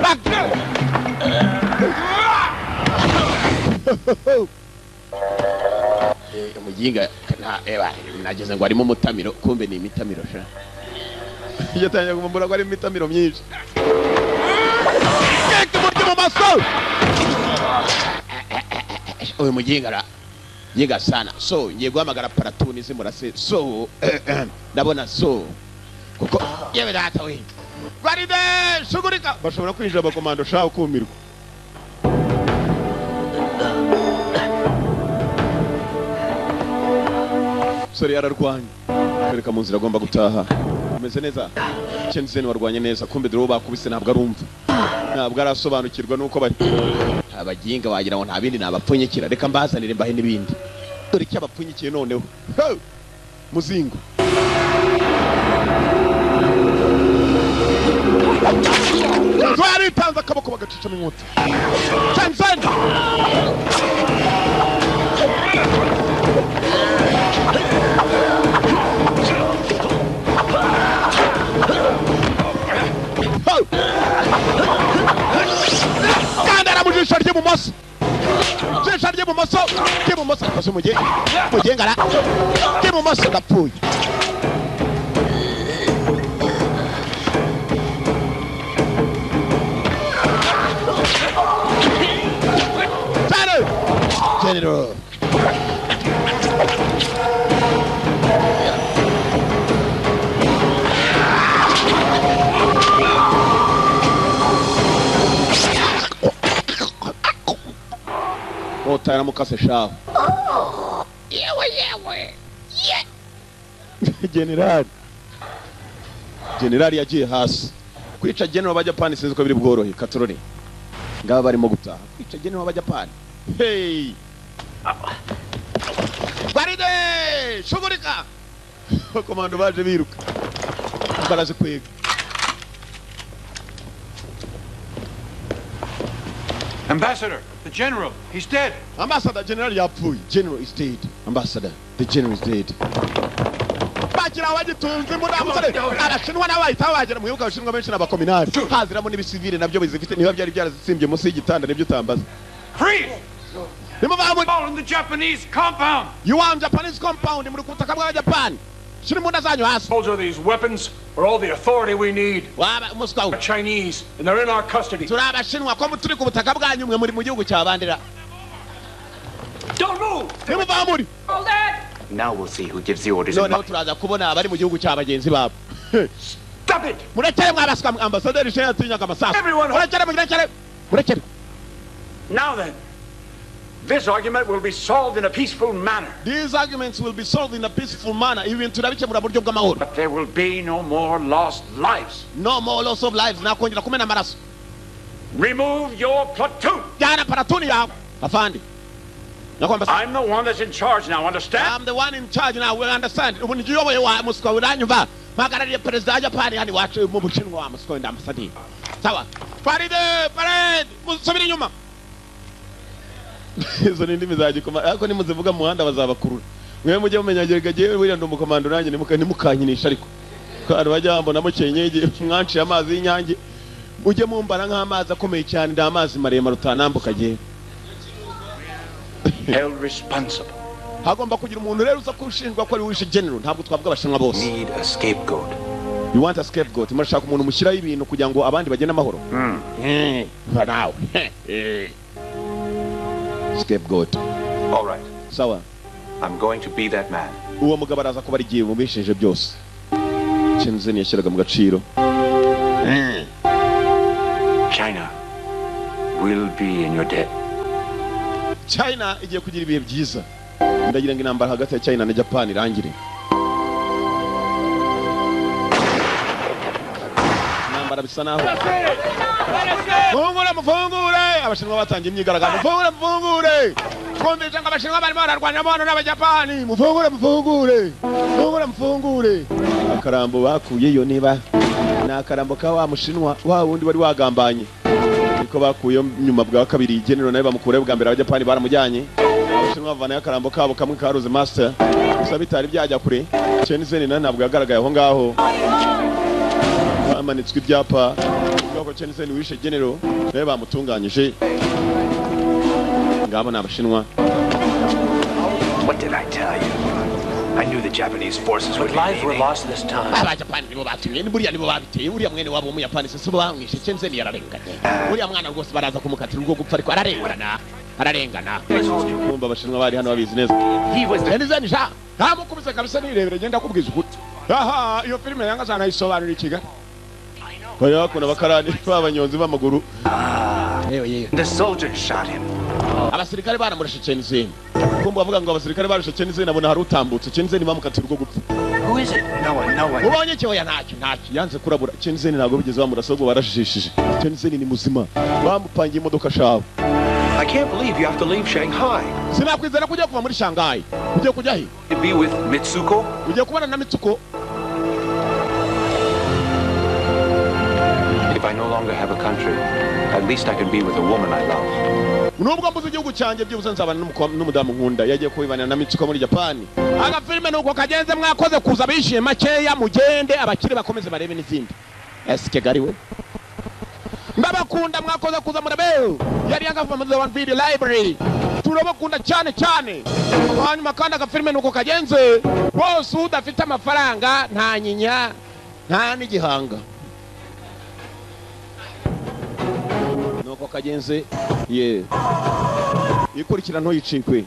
Raka Umuginga nta eba nageze ngo arimo umutamiro kumbe ni imitamiro sha. Yatangiye kuvumbura ko ari imitamiro myinshi. Uyu muginga ra yiga sana so ngiye guhamagara paratuni zimurase so ndabona so kuko yewe data we Baride shugurika bashobora kwinjira abakomando shaho kumirwa. Sori yararwanye. Kwereka mu nzira agomba gutaha. Umeze neza. Chen warwanye neza kumbe dore bakubise ntabwo arumva. Ntabwo arasobanukirwa nuko bari abaginga wagira ngo nta bindi nabapfunyikira reka mbazanire mbahe nibindi. Dore icyo abapfunyikiye noneho. Muzingo. Twaritanze akaboko bagacicamo inkota. Chen. Kandara mu jisho ry'ibumoso. Jisho ry'ibumoso, ry'ibumoso akoze umugenga. Mugengara. Ry'ibumoso ndapfuye. General. Otara mukase shaho. Yewe yewe. Ye. General. General yagiye hasi. Kwica general b'Abajapani sinzi ko biri bworohe katorore. Ngaba barimo gutaha. Kwica general b'Abajapani. Hey. Baride shugurika. Komando baje biruka. Baraze kwega. Ambassador, the general, he's dead. Ambassador, general yapfuye. General is dead. Ambassador, the general is dead. Bakira wagitunze mbona musore. Abashinwa n'abahita bagera mu abashinwa benshi n'abakominari. Haziramo n'ibisivile nabyo bizifite niba byari byarazitsimbye munsi y'igitanda nibyo utambaza. Freeze! All in the Japanese compound. You are in Japanese compound muri kutaka bwa Japan. Shiri mbunda zanyu hasi. Soldier, these weapons are all the authority we need. Waba umuswa. Chinese and they're in our custody. Turi abashinwa ko turi ku butaka bwanyu mwe muri mu gihugu cya bandera. Don't move. Nimuva muri. Hold it. Now we'll see who gives the orders. Noneho turaza kubona abari mu gihugu cya bagenzi babo. Stop it. Murekere mwabaswa ambassador Shen yatinyaga amasasu. Murekere murekere. Murekere. Now then. This argument will be solved in a peaceful manner. These arguments will be solved in a peaceful manner. Ibintu turabikemura buryo bw'amahoro. But there will be no more lost lives. No more loss of lives. Nakongera kumena amaraso. Remove your platoon. Jana platoon yawe. Afandi. I'm the one that's in charge now, understand? I'm the one in charge now, we understand. Ubu ngiyoboye wa Moscow uranyumva. Mpagarariye perezida wa Japan yani wacu mu Bushinwa wa Moscow ndambasaderi. Sawa. Parade, parade. Musubire inyuma. Izo ni ndimi za gikoma ariko nimuzivuga mu muhanda bazabakurura mwe mujye mumenya gerega buriya ndi umukomando nanjye nimukankinisha ariko ko abantu bajya bambona mukenyege mwanciye amazi y'inyange mujye mumbara nk'amazi akomeye cyane nda amazi maremare utanambuka gihe. Held responsible. Hagomba kugira umuntu rero uza kushinjwa ko ari wishe general ntabwo twavuga abashinwa bose. Need a scapegoat. You want a scapegoat. Murashaka umuntu mushyiraho ibintu kugira ngo abandi bagende amahoro. Nawe. Scapegoat. All right. Sawa. I'm going to be that man. Uwo mugabo araza kuba arigiye mu bishinje byose. Chen yashyiraga mu gaciro. China will be in your debt. China igiye kugira ibihe byiza. Ndagira ngo intambara hagati ya China na Japan irangire. Intambara bisa naho. Mufungure mufungure abashinwa batangiye imyigaragambyo mufungure mufungure twumvise ngo abashinwa barimo bararwanya amahoro n'abajapani mufungure mufungure mufungure mufungure akarambo bakuyeyo niba ni akarambo ka wa mushinwa wa wundi wari wagambanye niko bakuyeyo nyuma bwa kabiri general nawe bamukurayo bwa mbere abajapani baramujyanye abashinwa bavanayo akarambo kabo kamwe karuze master gusa bitari byajya kure Chen Zhen ntabwo yagaragaye aho ngaho bamanitswe ibyapa ko Chen Zhen wishe general nawe bamutunganyije ngabo nabashinwa. What did I tell you? I knew the Japanese forces would be lives were lost this time. Abajapani nibo batumye ni buriya nibo babiteye buriya mwene wabo w'umuyapani se bamwishe Chen Zhen yararenganye buriya mwana rwose baraza kumukatira urwo gupfa ariko ararengana ararengana. Kumva abashinwa bari hano babizi neza. Chen Zhen sha ntamukubise kabisa nirebere genda kubwiza ukuri. Aha iyo filime yanga sana isobanura ikiga. Bari bakunda abakarani b'abanyonzi b'amaguru. Yewe yewe. The soldiers shot him. Abasirikare baramurashe Chen. Kumva bavuga ngo abasirikare barashe Chen, abona hari utambutse. Chen bamukatira urwo gupfa. Who is it? No one, no one. Ubonye icyo? Oya, ntacyo, ntacyo. Yanze kurabura. Chen ntabwo bigeze bamurasa, ahubwo barashishije. Chen ni muzima, bamupangiye imodoka shawe. I can't believe you have to leave Shanghai. Sinakwizera ko ugiye kuva muri Shanghai. Ugiye kujya he? To be with Mitsuko? Ugiye kubana na Mitsuko. If I no longer have a country, at least I can be with a woman I love. Nubwo mbuze igihugu cyanjye, byibuze nzabana n'umudamu nkunda. Yagiye kubibanira na Mitsuko muri Japani. Agafilime nuko kagenze. Mwakoze kuza, bishyuye makeya, mugende abakire bakomeze barebe n'izindi. Ese Kigali we, ndabakunda, mwakoze kuza murabe. Yari yagava muri The One Video Library, turabakunda cyane cyane. Hanyuma kandi agafilime nuko kagenze bose, udafite amafaranga nta nyinya nta n'igihanga, nuko kagenze. Ye ikurikira ntuyicikwe.